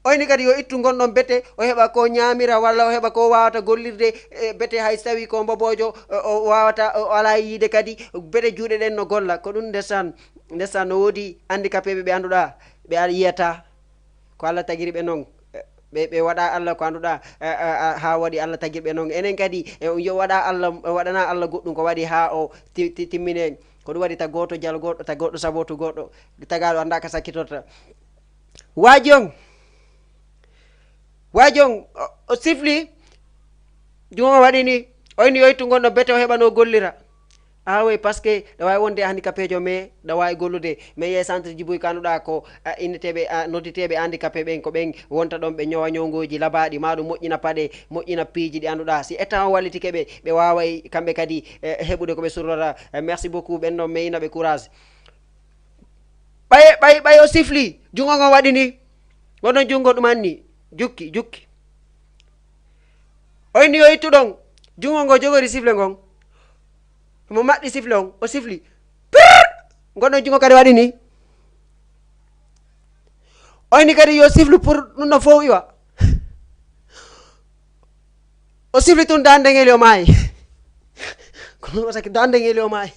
O inni kadi yo ittu ngon ɗon bete, o heɓa ko ñaamira walla o heɓa ko waawata gollirde, e, bete hay so tawii ko mboboojo, o, o waawata, o alaa yiide kadi, bete juuɗe ɗen no golla. Ko ɗum ndesan, ndesan no woodi handicapé ɓe ɓe annduɗaa, ɓe a yiyataa. Ko Allah tagiri ɓe noon. Ɓe, ɓe waɗa Allah ko annduɗaa, a, a, a, haa waɗi Allah tagiri ɓe noon. Enen kadi, e, yo waɗa Allah, waɗana Allah goɗɗum ko waɗi haa o ti-, ti-, timmine. Ko ɗum waɗi ta gooto jal goɗɗo, ta goɗɗo sabootu goɗɗo, tagaaɗo anndaa ka sakkitorta. Waaji on, waaji on, o, o sifli, juuma waɗi ni, o inni yoytu ngon ɗo bete o heɓa no gollira. Ah oui, parce que ɗa waawi wonde handicapéjo, mais ɗa waawi gollude. Mais yehi centre ji buy, ko annduɗaa ko, ah, inniteeɓe, ah, nodditeeɓe handicapé ɓen, ko ɓen wonta ɗon, ɓe ñowa ñowngooji labaaɗi, maa ɗum moƴƴina paɗe, moƴƴina piiji ɗi annduɗaa. Si État on wallitike ɓe, ɓe waaway kamɓe kadi, eh, heɓude ko ɓe surrata. Eh, merci beaucoup, ɓen ɗon meyna ɓe courage. Ɓay, ɓay, ɓay o sifli, junngo ngon waɗi ni. Wonno junngo ɗum anni, jukki, jukki. O inni yo ittu ɗon, junngo ngo jogori sifle ngon. Mo maɓɓi sifle on, o sifli. Pirr! Ngon ɗon junngo kadi waɗi ni. O inni kadi yo siflu pour ɗum ɗon fow iwa. O sifli tun, dande ngeli o maayi. Ko ɗum o saki, dande ngeli o maayi.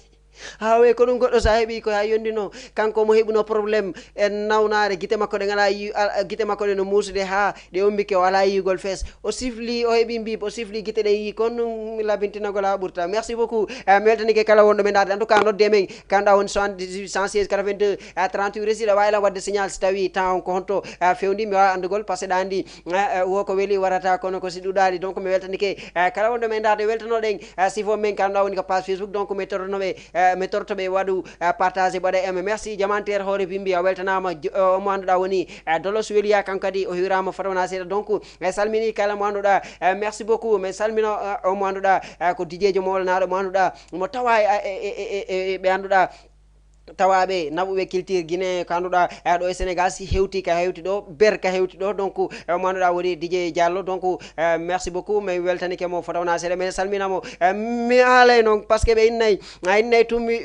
Haa we ko ɗum goɗɗo, so a heɓi ko a yondino, kanko mo heɓuno problème e nawnaare, gite makko ɗen alaa yi-, a-, gite makko ɗen no muusude haa ɗe ombike, o alaa yiyugol fees. O sifli, o heɓi mbip, o sifli, gite ɗen yi, kono ɗum labintinagol haa ɓurta. Merci beaucoup. Eh, mi weltanike kala wonɗo men ndaarde. En tout cas, nodde men, kanɗa woni soixante-dix-huit, cent seize, quatre-vingt-deux, eh, trente-huit, resi ɗa waawi lan waɗde signal si tawi temps on ko honto, eh, fewndi, mi waawa anndugol, parce que ɗa anndi, eh, eh, wo ko weli warata, kono ko si ɗuɗaali. Donc, mi weltanike, eh, kala wonɗo men ndaarde, weltanoɗen, eh, sifo men, kanɗa woni ko page Facebook. Donc, mi torno ɓe, eh, mi torto ɓe waɗu, eh, partage, waɗa aimé. Merci, Diamantaire Hoore Bimbi, a weltanaama. Jo-, eh, omo annduɗa woni, eh, Dolos Weliya, kanko kadi o hiwraama fota wona seeɗa. Donc, eh, salmini kala mo annduɗa, eh, merci beaucoup. Mi salmino, eh, omo annduɗa, eh, ko D J jo mawlanaaɗo mo annduɗa mo tawa e, e, e, e, e ɓe annduɗa tawaaɓe naɓuɓe culture Guinée, ko annduɗa, eh, ɗo e Sénégal, si hewti ka hewti ɗo, ber ka hewti ɗo. Donc, eh, mo annduɗa woni D J Diallo. Donc, eh, merci beaucoup. Mi weltanike mo fota wona seeɗa. Mi salmina mo. Eh, mi haalay noon, parce que ɓe innay, a innay tun, mi,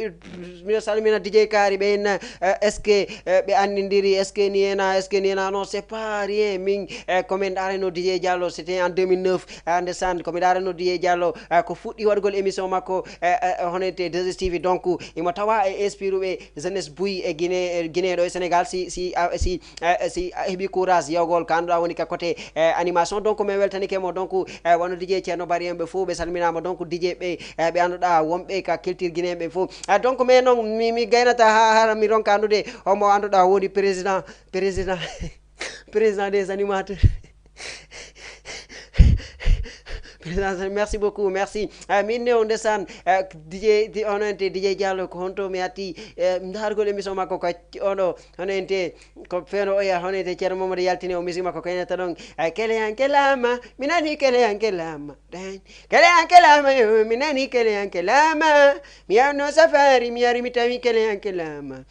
mi salmina D J Kaari. Ɓe inna, eh, est-ce que, eh, ɓe anndindiri? Est-ce que ni ena? Est-ce que ni ena? Non, c'est pas rien. Min, eh, ko min ndaarayno D J Diallo, c'était en deux mille neuf. Eh, ndesan, ko mi ndaarayno D J Diallo, eh, ko fuɗɗi waɗugol émission makko, eh, eh, hono ete deux S T V. Donc, imo tawa e esprit ɓe jeunesse buy e Guinée, e Guinée ɗo e Sénégal, si, si, ah, si, eh, si a heɓi courage yawgol, ko annduɗa woni ka côté, eh, animation. Donc, mi weltanike mo. Donc, eh, wano D J Ceerno Bari en ɓe fof, ɓe salminaama. Donc, D J ɓe, eh, ɓe annduɗa wonɓe ka culture Guinée ɓe fof. Ah, donc, mais noon, mi, mi gaynata ha, hara mi ronka anndude homo annduɗa woni président, président, président des animateurs. Président, merci beaucoup, merci. Eh, min ne o ndesan, eh, D J, di-, hono ente D J Diallo, ko honto mi atti, eh, ndaargol émission makko ka c-, oɗo, hono ente, ko feewno oya, hono ente Ceerno Mamadou yaltini o musique makko, ko enata ɗon, eh, keleyan kelama, mi nani keleyan kelama, ɗen, keleyan kelama, yo, mi nani keleyan kelama, mi yawno safari, mi yari mi tawi keleyan kelama.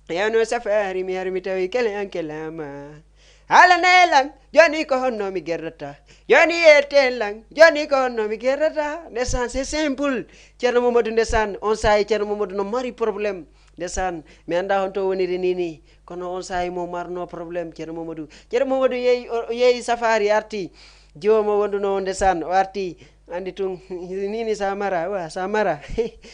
Yawno safari, mi yari mi tawi keleyan kelama. Haalane lan, joni ko honno mi gerdata? Joni yeten lan, joni ko honno mi gerdata? Ndesan, c'est simple. Ceerno Mamadou, ndesan, on saayi Ceerno Mamadou no mari problème. Ndesan, mi annda honto woniri ni ni. Kono on saayi mo marno problème, Ceerno Mamadou. Ceerno Mamadou yehi, o, o yehi safari, arti. Jiwo mo wonduno, ndesan, o arti. Anndi tun, ni ni sa mara, wa, sa mara.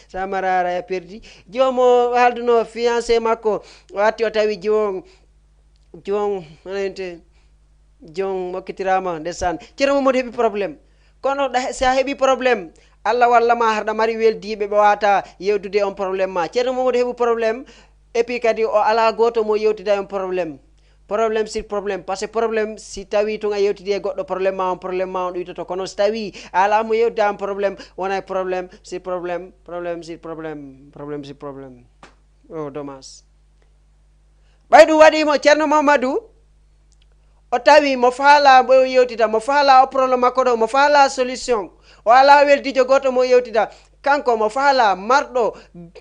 Sa mara ara e perdi. Jiwo mo haalduno fiancé makko, o arti o tawi jiwo on, jiwo on, hono ente, jiwo on mokkitirama, ndesan. Ceerno Mamadou heɓi problème. Kono ɗa-, si a heɓi problème, Allah walla ma, harɗa mari weldiiɓe ɓe wata yewdude on problème ma. Ceerno Mamadou heɓi problème, et puis kadi o ala gooto mo yewtida on problème. Problème sur problème. Parce que problème, si tawi tun a yewtidi e goɗɗo, problème ma on, problème ma on ɗuytoto. Kono si tawi a ala mo yewtida on problème, wona e problème sur problème, problème sur problème, problème sur problème. Oh, dommage. Ɓay ɗum waɗi mo Ceerno Mamadou, o tawi mo faala mo yewtida, mo faala o problème makko ɗo, mo faala solution. O ala weldiijo gooto mo yewtida. Kanko mo faala marɗo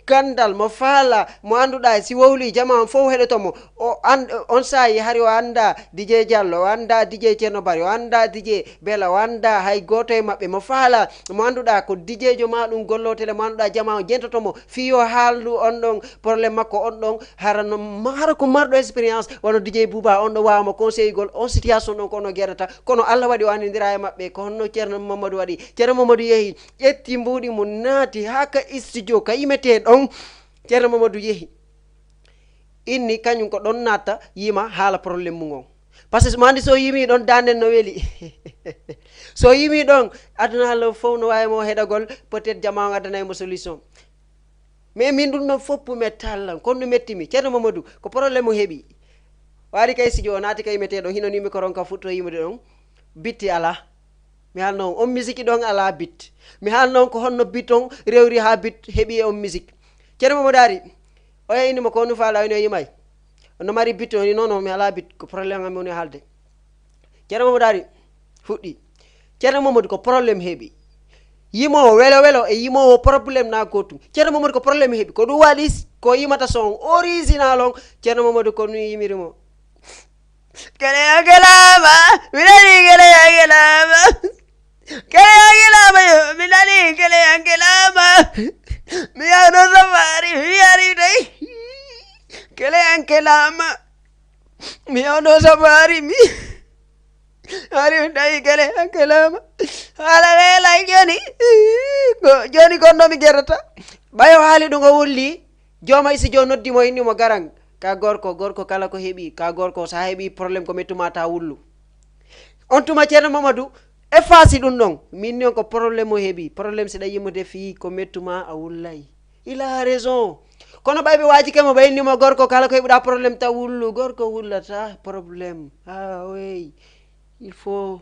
ganndal, mo faala mo annduɗa si wowli jama on fof heɗoto mo. O an-, on saayi hari o annda D J Diallo, o annda D J Ceerno Bari, o annda D J Bela, o annda hay gooto e maɓɓe. Mo faala mo annduɗa ko D J jo ma ɗum gollotele, mo annduɗa jama on jentoto mo. Fii yo haaldu on ɗon problème makko on ɗon, hara no, ma-, hara ko marɗo expérience, wano D J Bouba on ɗo waawa mo conseillgol on situation ɗon ko no gerdata. Kono Allah waɗi o anndindira e maɓɓe, ko honno Ceerno Mamadou waɗi. Ceerno Mamadou yehi, ƴetti mbuuɗi mum, naati haa ka studio, ka yimete ɗon. Ceerno Mamadou yehi, inni kañum ko ɗon natta, yima haala problème mum on. Parce que mo anndi so yimi ɗon, danden no weli. So yimi ɗon, aduna Allah fof no waawi mo heɗagol, peut-être jama on addanay mo solution. Mais min ɗum ɗon fof metti lan, kono ɗum metti mi. Ceerno Mamadou, ko problème o heɓi. O ari kay studio, o naati kay meteɗo, hino ni micro on ka fuɗɗo yimude ɗon. Bitti alaa. Mi haalno on, on misiki ɗon alaa bit. Mi haalno on ko honno bit on rewri haa bit heɓi e on misik. Ceerno Mamadou ari, oya inni mo ko honno faala, o inni o yimay. No mari bit, o inni non, non, mi alaa bit, ko problème am mi woni haalde. Ceerno Mamadou ari, fuɗɗi. Ceerno Mamadou ko problème heɓi. Yimoowo welo welo e yimoowo problème na gootum. Ceerno Mamadou ko problème heɓi. Ko ɗum waɗi s-, ko yimata son original on. Ceerno Mamadou ko ɗum yimiri mo. Kele yanke laama, mi nani kele yanke laama. Kele yanke laama yo, mi nani kele yanke laama. Mi yawno safari, mi yari dey. Kele yanke laama. Mi yawno safari, mi. Ari mi tawi kele yanke laama. Haala weelay jooni. Ko jooni kon no mi gerata. Ɓayo haali ɗum o wulli. Jooma isi jo noddi mo, inni mo garan. Ka gorko, gorko kala ko heɓi. Ka gorko, sa heɓi problème ko mettuma ta wullu. On tuma Ceerno Mamadou, e faasi ɗum ɗon. Min ni on ko problème o heɓi. Problème si ɗa yimmude fii ko mettuma a wullay. Il a raison. Kono ɓay ɓe waajike mo, ɓe inni mo gorko kala ko heɓuɗa problème ta wullu. Gorko wullata problème. Ah, oui. Il faut,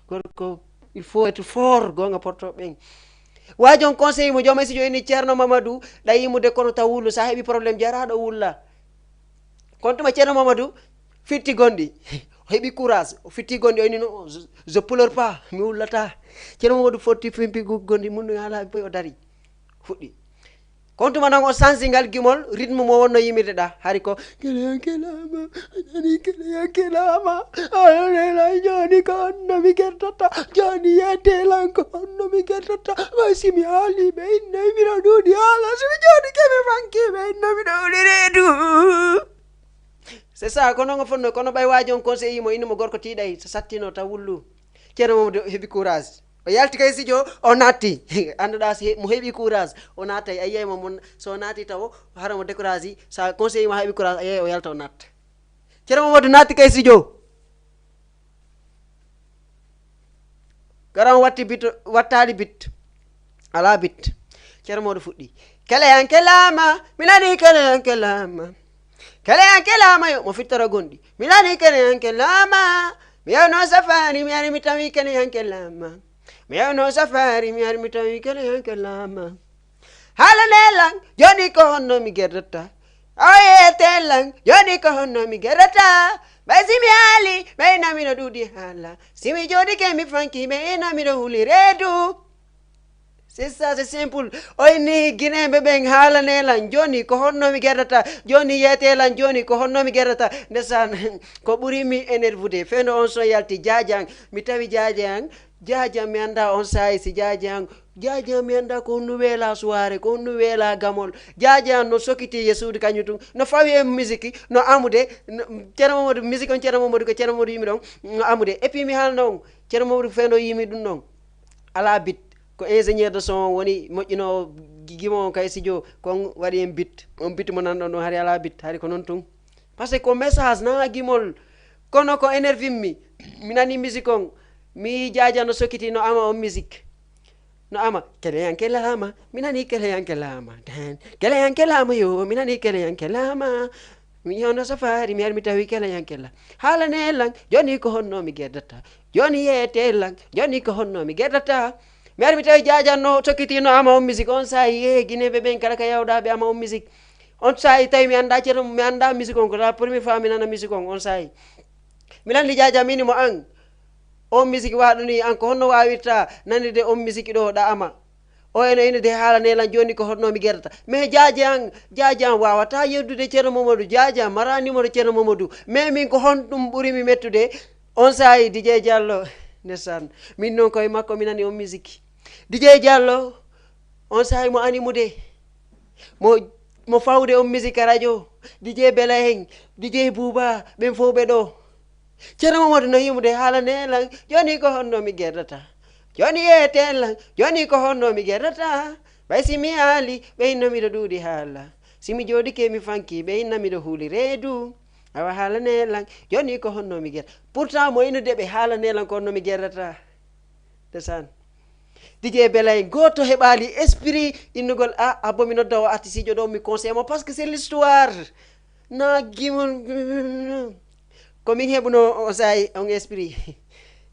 gorko, il faut être fort, gonga porto ɓen. Waaji on conseil mo jooma isi jo inni Ceerno Mamadou, ɗa yimmude kono ta wullu, sa heɓi problème jaraɗo wulla. Kono tuma Ceerno Mamadou fitti gonɗi, o heɓi courage, o fitti gonɗi, o inni non, je, je pleure pas, mi wullata. Ceerno Mamadou fotti fimpi gu-, gonɗi mun, haala boy o dari, fuɗɗi. Kono tuma non o sansi ngal gimol, rythme mo wonno yimirde ɗa, hari ko, kele yanke laama, nani kele yanke laama, alonela jooni ko honno mi gertata, jooni yete lan ko honno mi gertata, ma si mi haali ɓe inna miɗo ɗuuɗi haala, si mi jooni ke mi fanki ɓe inna miɗo wuli reedu. C'est ça, kono ngo fonno, kono ɓay waaji on conseil mo, inni mo gorko tiiɗay, so sattino taw wullu. Ceerno Mamadou heɓi courage. O yalti kay studio, o naatti. Annduɗa si he-, mo heɓi courage, o naatay. A yiyay mo, mon, so o naati taw, hara mo décourage, sa conseil mo heɓi courage, a yiyay o yalta o naatta. Ceerno Mamadou naatti kay studio. Garan watti bit, wattaali bit. Alaa bit. Ceerno Mamadou fuɗɗi. Kele yanke laama, mi nani kele yanke laama. Kele yanke laama yo, mo fittoro gonɗi. Mi nani kele yanke laama. Mi yawno safari, mi ari mi tawi kele yanke laama. Mi yawno safari, mi ari mi tawi kele yanke laama. Haalane lan, jooni ko honno mi gerdata? Oyete lan, jooni ko honno mi gerdata? Ɓay si mi haali, ɓe inna miɗo ɗuuɗi haala. Si mi jooɗike mi fanki, ɓe inna miɗo huli reedu. C'est ça, c'est simple. O inni Guinéen ɓe ɓen haalane lan, jooni ko honno mi gerdata? Jooni yeete lan, jooni ko honno mi gerdata? Ndesan, ko ɓuri mi énervude, fendo on son yalti Jaajan, mi tawi Jaajan, Jaajan mi annda on saayi si Jaajan, Jaajan mi annda ko honno weela suwaare, ko honno weela gamol. Jaajan no sokiti e suudu kañum tun, no fawi e misiki, no amude, no, Ceerno Mamadou, misiki on Ceerno Mamadou, ko Ceerno Mamadou yimi ɗon, no amude. Et puis mi haalno on, Ceerno Mamadou fendo yimi ɗum ɗon. Alaa bit, ko ingénieur de son woni moƴƴinoowo gi-, gimo on kay studio, kon waɗi en bit. On bit mo nanɗon ɗon, hari alaa bit, hari ko non tun. Parce que ko message na gimol, kono ko énervimmi. Mi nani musique on, mi yii Jaaja no sokiti no ama on musique. No ama, kele yanke laama, mi nani kele yanke laama. Dan, kele yanke laama yo, mi nani kele yanke laama. Mi yii on no safari, mi ari mi tawi kele yanke la. Haalane lan, jooni ko honno mi gerdata? Jooni yeete lan, jooni ko honno mi gerdata? Mi ari mi tawi Jaaja no sokiti no ama on musique on saayi, yee, Guinéen ɓe ɓen kala ka yawɗa ɓe ama on musique. On saayi tawi mi annda Ceerno, mi annda musique on, ko la première fois mi nana musique on, on saayi. Mi landi Jaaja, mi inni mo an, on musique waɗuni an, ko honno wawirta nanirde on musique ɗo ɗa ama? O eno ino de haalane lan jooni ko honno mi gerdata. Mais Jaaja an, Jaaja an wawata yeddude Ceerno Mamadou, Jaaja an mara numéro Ceerno Mamadou. Mais min ko honɗum ɓuri mi mettude? On saayi D J Diallo, ndesan, min non koye makko mi nani on musique. D J Diallo, on saayi mo animude. Mo, mo fawde on musique radio, D J Bela en, D J Bouba, ɓen fof ɓe ɗo. Ceerno Mamadou no yimude haalane lan, jooni ko honno mi gerdata? Jooni yeete lan, jooni ko honno mi gerdata? Ɓay si mi haali, ɓe inna miɗo ɗuuɗi haala. Si mi jooɗike mi fanki, ɓe inna miɗo huuli reedu. Awa haalane lan, jooni ko honno mi gerdata? Pourtant mo inude ɓe haalane lan ko honno mi gerdata. Ndesan. D J Belay gooto heɓaali esprit innugol, a, a bomi nodda o artisiijo ɗo, mi conseil mo, parce que c'est l'histoire. Na gimol, ko min heɓuno o saayi on esprit.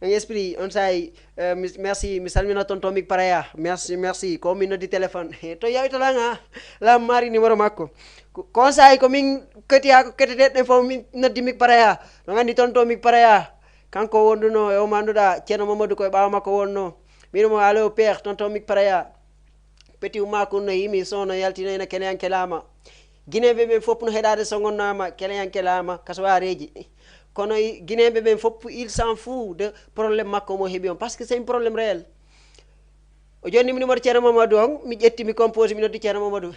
En esprit, on saa'i, eh, mi- merci, mi salmina tonton Mik Paraya. Merci, merci. Ko min noddi téléphone. To yawi to langa, la mari numéro makko. Ko- Kon saa'i ko min keti ha ko keteten ɗen fof min noddi Mik Paraya. No andi tonton Mik Paraya. Kanko wonduno e o manduɗa Ceerno Mamadou ko e ɓaawo makko wonno. Min mo allo père tonton Mik Paraya. Petit Oumar kun no yimi son no yaltino ina keleyanke laama. Guinéen ɓe ɓen fof no heɗade songonnaama keleyanke laama ka soiréeji. Kono i- Guinéen ɓe ɓen fof il s'en fout de problème makko mo heɓi on parce que c'est un problème réel. O jonni mi numéro Ceerno Mamadou on mi ƴetti mi composé mi noddi Ceerno Mamadou.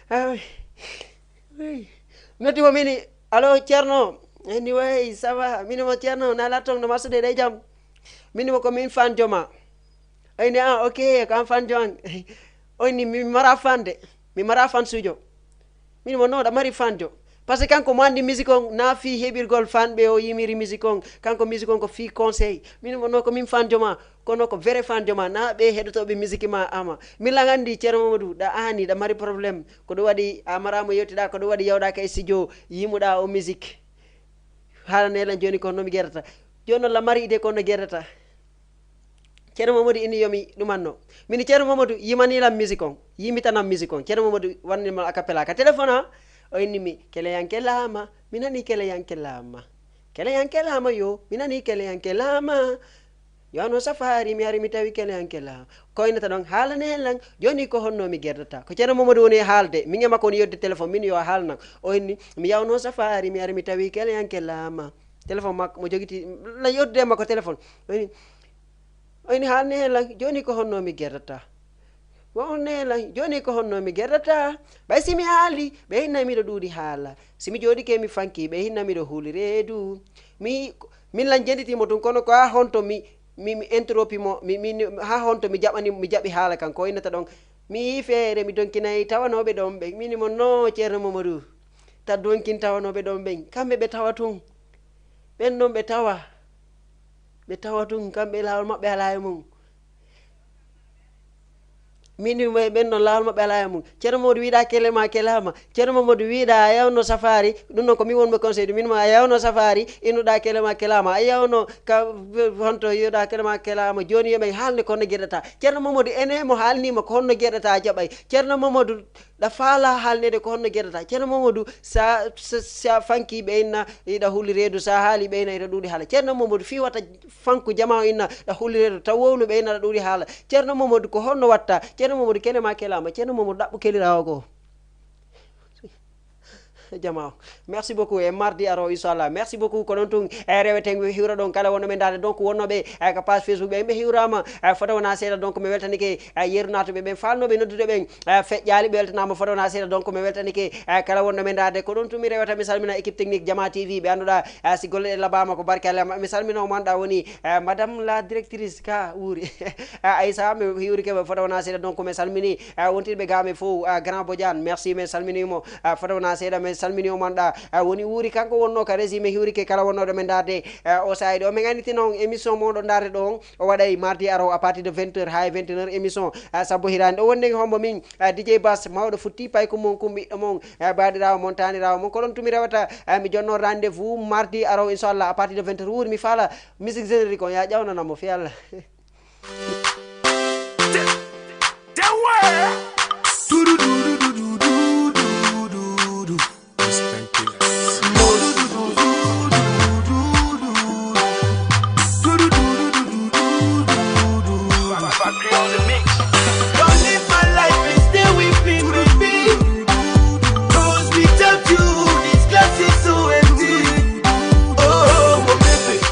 Ah, oui. Oui. Noddi mo mini allo Ceerno. Eni way ça va mini mo Ceerno na latton no masude ɗe jam. Mini mo ko min fan joma. Ayni ah ok ko an fan joan. Oyni mi mara fande mi mara fan sujo. Min mo no ɗa mari fan jo. Parce que kanko mo andi musique on na fi heɓirgol fan ɓe o yimiri musique on kanko musique on ko fi conseil. Min mo no ko min fan joma kono ko vrai fan joma na ɓe heɗotoɓe musique ma ama min lan andi Ceerno Mamadou ɗa ani ɗa mari problème ko ɗum waɗi a marama yewtiɗa ko ɗum waɗi yawɗaka e studio yimuɗa o musique. Haalane lan joni ko honno mi gerdata. Joni non lan mari idée ko honno gerdata. Ceerno Mamadou ini yomi ɗumanno. Mini Ceerno Mamadou yimani lan musique on yimitanan musique on Ceerno Mamadou wanni mo acapella ka téléphone a. O inni mi keleyanke laama mi nani keleyanke laama. Keleyanke laama yo mi nani keleyanke laama. Yo no safari mi ari mi tawi keleyanke laama. Koynata ɗon haalane lan joni ko honno mi gerdata ko Ceerno Mamadou woni e haalde min e makko woni yodde téléphone min yo haalnan. O inni mi yawno safari mi ari mi tawi keleyanke laama. Téléphone makko mo jogiti la yodde makko téléphone. Oyni oyni haalne hen lan joni ko honno mi gerdata. Wonne lan joni ko honno mi gerdata. Ɓay si mi haali ɓe hinna miɗo ɗuuɗi haala si mi jooɗike mi fanki ɓe hinna miɗo huuli reedu. Mi min lan jenditimo tun kono ko ha honto mi mi mi interropi mo mi mi ha honto mi jaɓani mi jaɓi haala kan ko innata ɗon. Mi yi feere mi donkinayi tawanoɓe ɗon ɓe mini mo no Ceerno Mamadou. Ta donkin tawanoɓe ɗon ɓen kamɓe ɓe tawa tun. Ɓen ɗon ɓe tawa ɓe tawa tun kamɓe laawol maɓɓe alaa e mum. Min mi ɓen ɗon laawol maɓɓe alaa e mum. Ceerno Mamadou wiɗa kelema kelama. Ceerno Mamadou wiɗa a yawno safari ɗum ɗon ko min wonmo conseil ɗum min mo a yawno safari inuɗa kelema kelama a yawno ka honto yiɗa kelema kelama joni yoɓen haalne ko honno geɗata. Ceerno Mamadou ene mo haalnima ko honno geɗata jaɓay. Ceerno Mamadou ɗa faala haalnede ko honno geɗata Ceerno Mamadou sa sa- sa fanki ɓe inna iɗa huli reedu sa haali ɓe inna iɗa ɗuuɗi haala Ceerno Mamadou fi wata fanku jama o inna ɗa huli reedu taw wowlu ɓe inna ɗa ɗuuɗi haala. Ceerno Mamadou ko honno watta Ceerno Mamadou kelema kelama Ceerno Mamadou ɗaɓɓu kelirawo goo. Jama o merci beaucoup e mardi aro inchallah merci beaucoup ko ɗon tun e reweten hiwra ɗon kala wonno men dade donc wonnoɓe e ka page Facebook ɓe ɓe hiwrama e fota wona seeɗa donc mi weltanike e yeru natuɓe ɓen falnoɓe noddude ɓen e feƴƴali ɓe weltanama fota wona seeɗa donc mi weltanike e kala wonno men dade ko ɗon tun mi rewata mi salmina équipe technique Jama TV ɓe annduɗa e si golle ɗe labama ko barke Allah mi salmina o manɗa woni e madame la directrice ka wuuri e aysa mi hiwrike ɓe fota wona seeɗa donc mi salmini e wontirɓe ga men fof e grand Bodiane merci mi salminimo. Fota wona seeɗa min salmini o manɗa woni wuuri kanko wonno ka régime hiwrike kala wonnoɗo men darde. O saayi ɗo min anditino on émission moɗon darde ɗo on o waɗay mardi aro à partir de vingt heures ha e vingt et une heures émission. Sabbo hirani ɗo wonde hombo min dj bas mawɗo futti payko mon kum ɓiɗɗo mon baɗirawo mon tanirawo mon ko ɗon tumi rewata. Mi jonno rendez vous mardi aro inchallah à partir de vingt heures wuuri mi faala musique générique on ya ƴawnanamo fi allah.